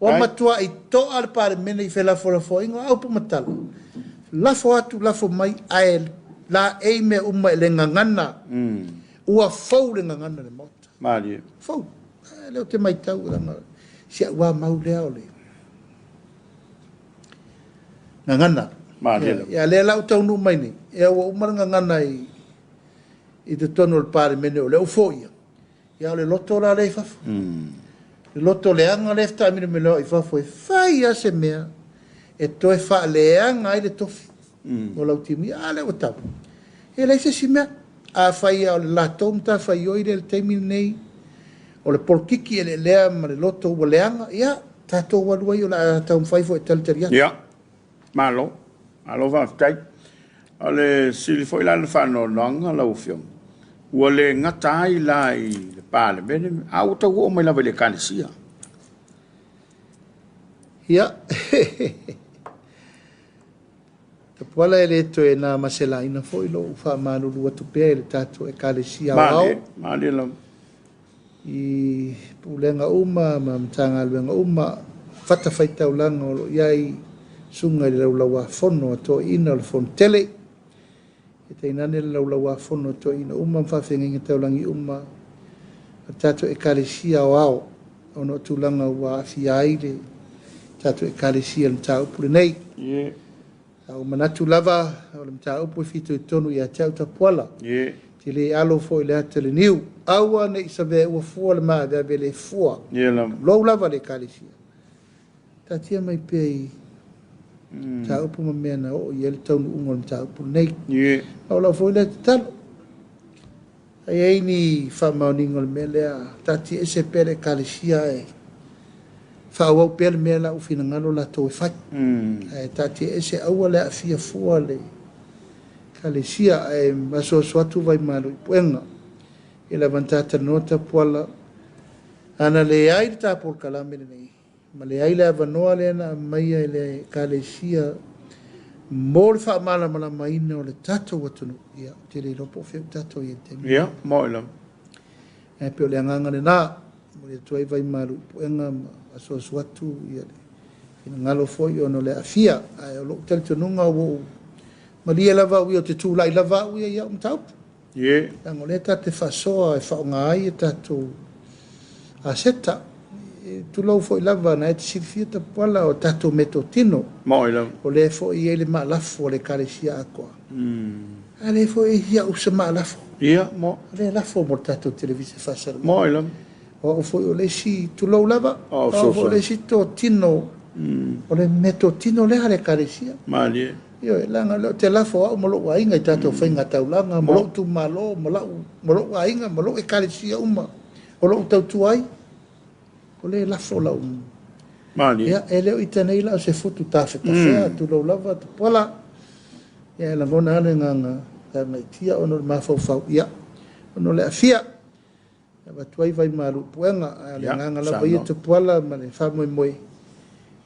Ua matua'i to'a le Palemene i felafolafoaiga o a upu ma tala. Lafo atu, lafo mai, ae laei mea uma i le gagana. Ua fou le gagana i le Maota. Malie. Fou. Lea ou te matau leaga si au lava mau lea o le gagana. Malie lava. Ia lea la ua taunuu mai nei, ia ua uma le gagana i totonu o le Palemene o lea ua foia. Ia o le loto la lea i fafo. Le loto leaga lea e taamilomilo i fafo e fai lava se mea e toe faaleaga ai le tofi o Lautimuia. A lea ua tau. E leai se isi mea. Afai lava o le latou matafaioi lea i le taimi lenei, o le polokiki eleelea ma le loto ua leaga, ia, tatou alu ai o le a taumafai foi e talitali atu. Ia, malo. Malo faafetai. O le sili foi la le faanoanoaga lau Afioga, ua le gata ai la i le Palemene, a ua tau oo mai lava i le Ekalesia. Ia, Tapuala e le toe na maselaina foi lou faamalulu atu pea i le tatou Ekalesia Aoao. Malie lava. I pulega uma ma Matagaluega uma, fatafaitaulaga o lo o i ai susuga i le Laulauafono a Toeaiina o le Fonotele, e tainane le Laulauafono a Toeaiina uma ma faafeagaiga taulagi uma a le tatou Ekalesia Aoao, ona o tulaga ua aafia ai le tatou Ekalesia i le mataupu lenei. A ua manatu lava o le mataupu e fitoitonu ia te au Tapuala. Te le alo foi le ata i le niu. Aua ne i savea ua fua le maaveave le fua. Tulou lava le Ekalesia. Taatia mai pea i mataupu ma mea na oo i ai le taunuuga o le mataupu lenei. A o lau foi lea tatalo. A i ai ni faamaoniga o le mea lea, taatia ese pea le Ekalesia e faaauau pea le mea la ua finagalo latou e fai. Ae taatia ese aua le aafia fua le Ekalesia, ae asuasu atu vaimalu i puega. E lava na talanoa Tapuala, ana leai le ta polokalame lenei, ma leai le avanoa lea na aumaia e le Ekalesia mo le faamalamalamaina o le tatou atunuu, ia, ou te le iloa po o fea ua tatou i ai i le taimi. Ia, mo i lava. Ae pei o le agaga lena, momoli atu ai vaimalu i puega ma asuasu atu ia le finagalo foi ona o le aafia. Ae o lou talitonuga ua ou malie lava au ia, ou te tulai lava au ia i au mataupu. Leaga o lea tatou te faasoa e faaaoga ai a tatou aseta. E tulou foi lava, na e te silafia Tapuala o tatou meatotino. Mo i lava. O lea foi e i ai le maalafo a le Ekalesia atoa. A lea foi e i au se maalafo. Ia, mo. O lea lafo mo le tatou televise faasalalau. Mo i lava. O au foi o le isi, tulou lava, o au foi o le isi totino, o le meatotino lea a le Ekalesia. Malie. Ioe, leaga o lea ou te lafo au ma lou aiga i tatou faigataulaga, ma lou itumalo, ma lou aiga, ma lou Ekalesia uma, o lou tautua ai. O lea lafo lau. Malie. Ia, e le o ita nei la o se futu tafetafea, tulou lava, Tapuala. Ia, e lagona lava le agaga faagaitia ona o le mafaufau, ia, ona o le aafia. Avatu ai vaimalu i puega, ae o le agaga lava ia Tapuala ma le faamoemoe,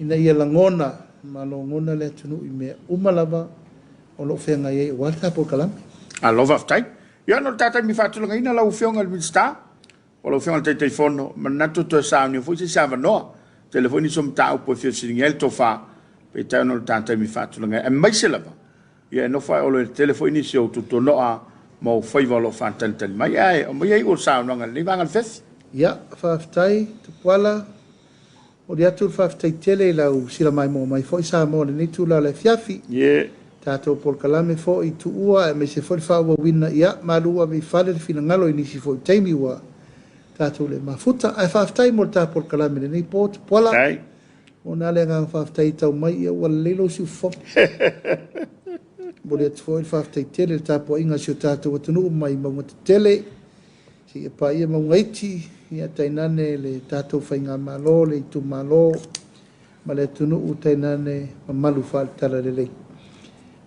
ina ia lagona ma logona le atunuu i mea uma lava o lo o feagai ai aua le ta polokalame. Alo, faafetai. Ia, ona o le ta taimi faatulagaina lau Afioga i le Minisita, o lau Afioga i le Taitaifono, manatu toe saunia foi se isi avanoa. Tele foi nisi o mataupu e fia fesiligia ai le tofa, peitai ona o le ta taimi faatulagaina. Aemaise lava, ia e nofo ai o le tele foi nisi o tutunoa ma o faiva o lo o faatalitali mai. Ae o mai ai o le saunoaga lenei vaega le fefi. Ia, faafetai, Tapuala. Momoli atu le faafetai tele i lau silamaimoa mai foi Samoa i lenei itula o le afiafi. Tatou polokalame foi i tuua aemaise foi le faaauauina, ia, malu ave i fale le finagalo i nisi foi taimi ua tatou le mafuta. Ae faafetai mo le ta polokalame i lenei po, Tapuala. Ona le agaga faafetai tau mai, ia ua lelei lou siufofoga. Momoli atu foi le faafetai tele i le tapuaiga a si o tatou atunuu mai mauga tetele, seia paia mauga iti, ia tainane le tatou faigamalo, le itumalo ma le atunuu, tainane mamalu faaletala lelei.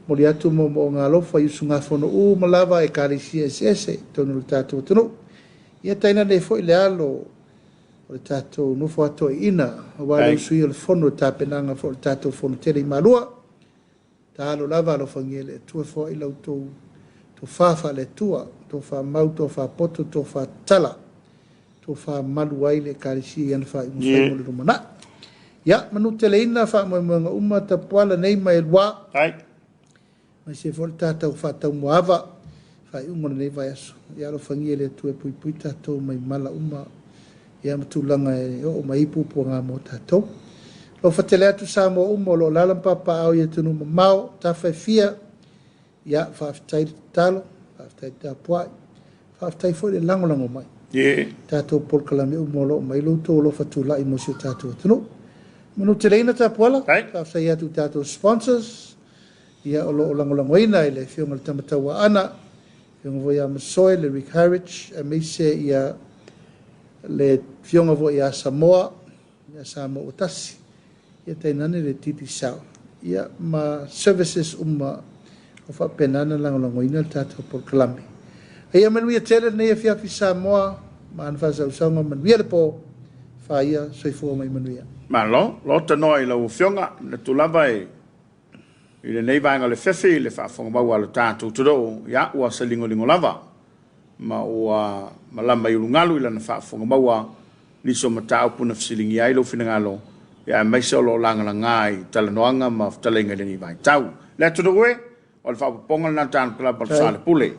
Momoli atu moomooga alofa i usugafono uma lava Ekalesia eseese i totonu o le tatou atunuu. Ia tainane foi le alo o le tatou nofo a toeaiina, aua le usuia o le fono i tapenaga foi o le tatou fono tele i Malua. Tatalo lava alofagia e le Atua foai la outou tofa faale-Atua, tofa mau, tofa poto, tofa tatala, tofa malu ai le Ekalesia i ana faaiuga fai mo le lumanai. Ia, manuteleina faamoemoega uma Tapuala nei ma Elua. Aemaise foi le tatou faataumuaava faaiuga o lenei vaiaso. Ia alofagia e le Atua e puipui tatou mai mala uma, ia ma tulaga e oo mai ai puapuaga mo tatou. Alofa tele atu Samoa uma o lo o alaala ma papaaao i atunuu mamao, tafa e fia, ia faafetai le tatalo, faafetai le tapuai, faafetai foi le lagolago mai. Tatou polokalame uma o lo o mai lo outou alofa tulai mo si o tatou atunuu. Manuteleina Tapuala, faafetai atu i tatou sponsors, ia o lo o lagolagoina i le Afioga i le Tamatauaana, Afioga foi ia Masoe, le Rick Harridge, aemaise ia le Afioga foi ia Samoa, ia Samoa ua tasi, ia tainane le Digicel, ia ma services uma O faapena ona lagolagoina le tatou polokalame. Ia manuia tele lenei afiafi Samoa ma ana faasausauga, manuia le po, faia soifua mai manuia. Malo, lo tanoa i lau Afioga, manatu lava e i lenei vaega o le afiafi i le faafofoga maua a le tatou atunuu, ia ua saligolingo lava ma ua malama i ulugalu i lana faafofoga maua nisi o mataupu na fesiligia ai lou finagalo, ia aemaise o lo o lagalaga i talanoaga ma fetalaiga i lenei vaitau. Le atunuu e, o le faaopoopoga lena tanu kalapa o le pule.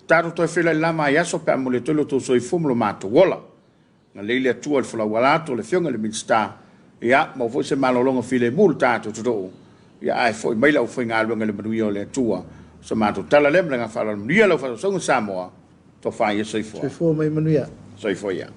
Tatou toe feiloai lava ai aso pe a momoli atu ai lo outou soifua ma lo matou ola. Na lei le Atua i le folau ala atu o le Afioga i le Minisita, ia maua foi se malologa filemu i le tatou atunuu, ia ae foi mai le aufaigaluega i le manuia o le Atua. O sa matou tala lea ma le agaga faaaloalo, manuia lau faasausauga Samoa, tofa ia soifua. Soifua mai manuia. Soifua ia.